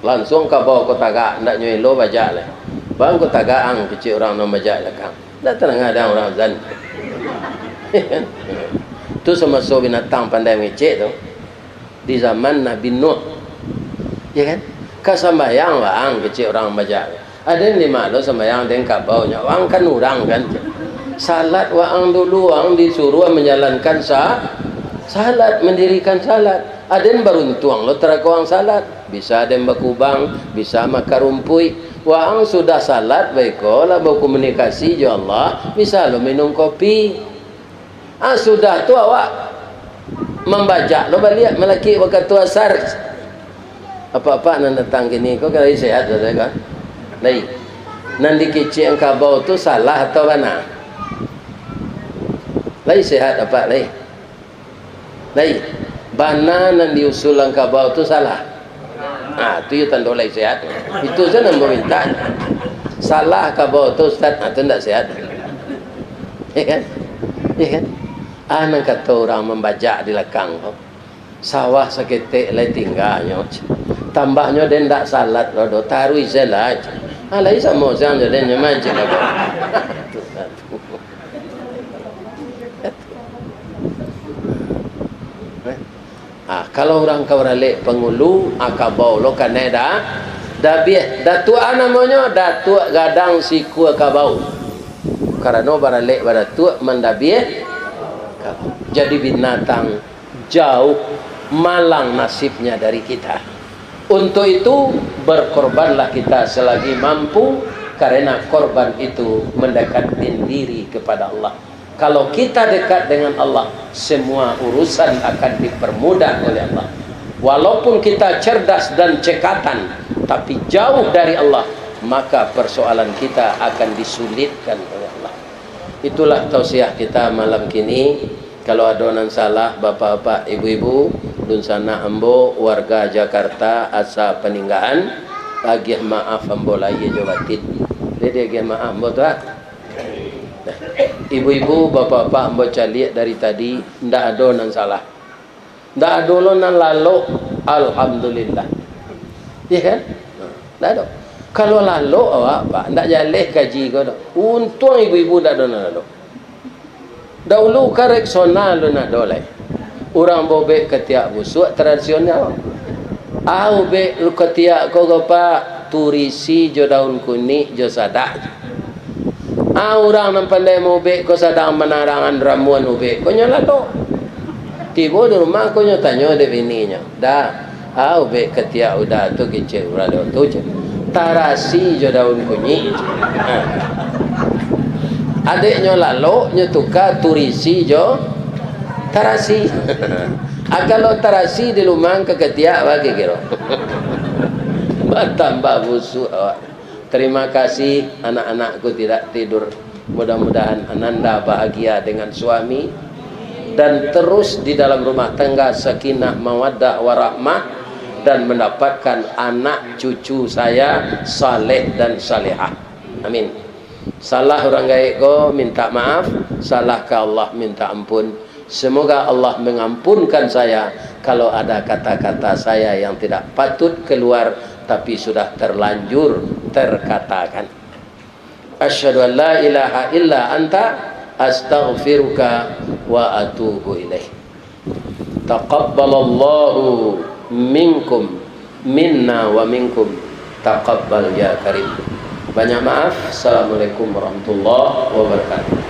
Lansuang kabau ko tagak, ndak nyo elo bajak lai. Bang ko tagak ang, kecek urang nan bajak lakang. Ndak tadanga dek ang urang azan. Tu samaso binatang pandai mangecek tu. Di zaman Nabi Nuh. Iyo kan? Ka sambayang waang, kecek urang bajak. Aden di ma lo sambayang, den kabau nyo. Waang kan urang kan. Salat waang dulu, waang disuruah manjalankan sa-, Salat, mandirikan salat. Aden baruntuang lo tarakoang salat. Bisa aden bakubang, bisa makan rumpuik. Waang sudah salat, baiko lah bakomunikasi jo Allah, bisa lo minum kopi. Ah, sudah tu awak mambajak lo baliak, malakik wakatu asar. Apak-apak nan datang kini ko, kan lai sehat, saudara, kan? Lai. Nan dikicikan kabau tu salah atau bana? Lai sehat, apak, lai? Lai. Bana nan diusulan kabau tu salah. Ah, tu yo tando lai sehat. Itu sajo nan maminta. Salah kabau tu, Ustaz, ah, tu ndak sehat. Ya kan? Ya kan? Ah, nan kato urang mambajak di lakang ko. Sawah saketek lai tingganyo. Tambahnyo den ndak salat lo do, taruih se lah. Ah, lai samo siang jo den nyo mancik lah. Ah, kalau urang ka baralek pangulu, ah, kabau lo kanai da-, dabiah. Datuak ah namonyo, Datuak Gadang Sikua Kabau. Karano baralek badatuak mandabiah kabau. Jadi binatang jauh, malang nasibnya dari kita. Untuk itu, berkorbanlah kita selagi mampu, karena korban itu mendekatkan diri kepada Allah. Kalau kita dekat dengan Allah, semua urusan akan dipermudah oleh Allah. Walaupun kita cerdas dan cekatan, tapi jauh dari Allah, maka persoalan kita akan disulitkan oleh Allah. Itulah tausiah kita malam kini. Kalau ado nan salah, bapak-bapak, ibu-ibu, dunsanak ambo, warga Jakarta, asa Paninggahan, agiah maaf ambo lahia jo batin. Jadi agiah maaf ambo tu, ah. Nah, ibu-ibu, bapak-bapak, ambo caliak dari tadi, ndak ado nan salah. Ndak ado lo nan lalok, alhamdulillah. Iya kan? Ndak ado. Kalau lalok awak, Pak, ndak jaleh kaji ko doh. Untuang ibu-ibu ndak ado nan lalok. Daulu kan Rexona alun ado lai. Urang baubek katiak busuak tradisional. Ah, ubek katiak ko, ko, Pak, turisi jo daun kunik jo sadak. Ah, urang nan pandai maubek ko sadang manarangan ramuan ubek ko, nyo lalok. Tibo di rumah ko, nyo tanyo dek bininyo, "Da, ah, ubek katiak Uda tu kicek urang tu, cek. Tarasi jo daun kunyik, cek." Ha. Adeknyo lalok, nyo tuka turisi jo tarasi. Ah, kalau tarasi dilumangkan katiak, bagi kiro. Batambah busuak awak. Terima kasih, anak-anakku tidak tidur. Mudah-mudahan Ananda bahagia dengan suami dan terus di dalam rumah tangga sakinah, mawaddah, warahmah, dan mendapatkan anak cucu saya saleh dan salehah. Amin. Salah urang gaek ko, minta maaf. Salah ka Allah, minta ampun. Semoga Allah mengampunkan saya kalau ada kata-kata saya yang tidak patut keluar, tapi sudah terlanjur terkatakan. Asyhadu an la ilaha illa anta, astaghfiruka wa atubu ilaik. Taqabbalallahu minkum, minna wa minkum. Taqabbal ya karim. Banyak maaf. Assalamualaikum warahmatullahi wabarakatuh.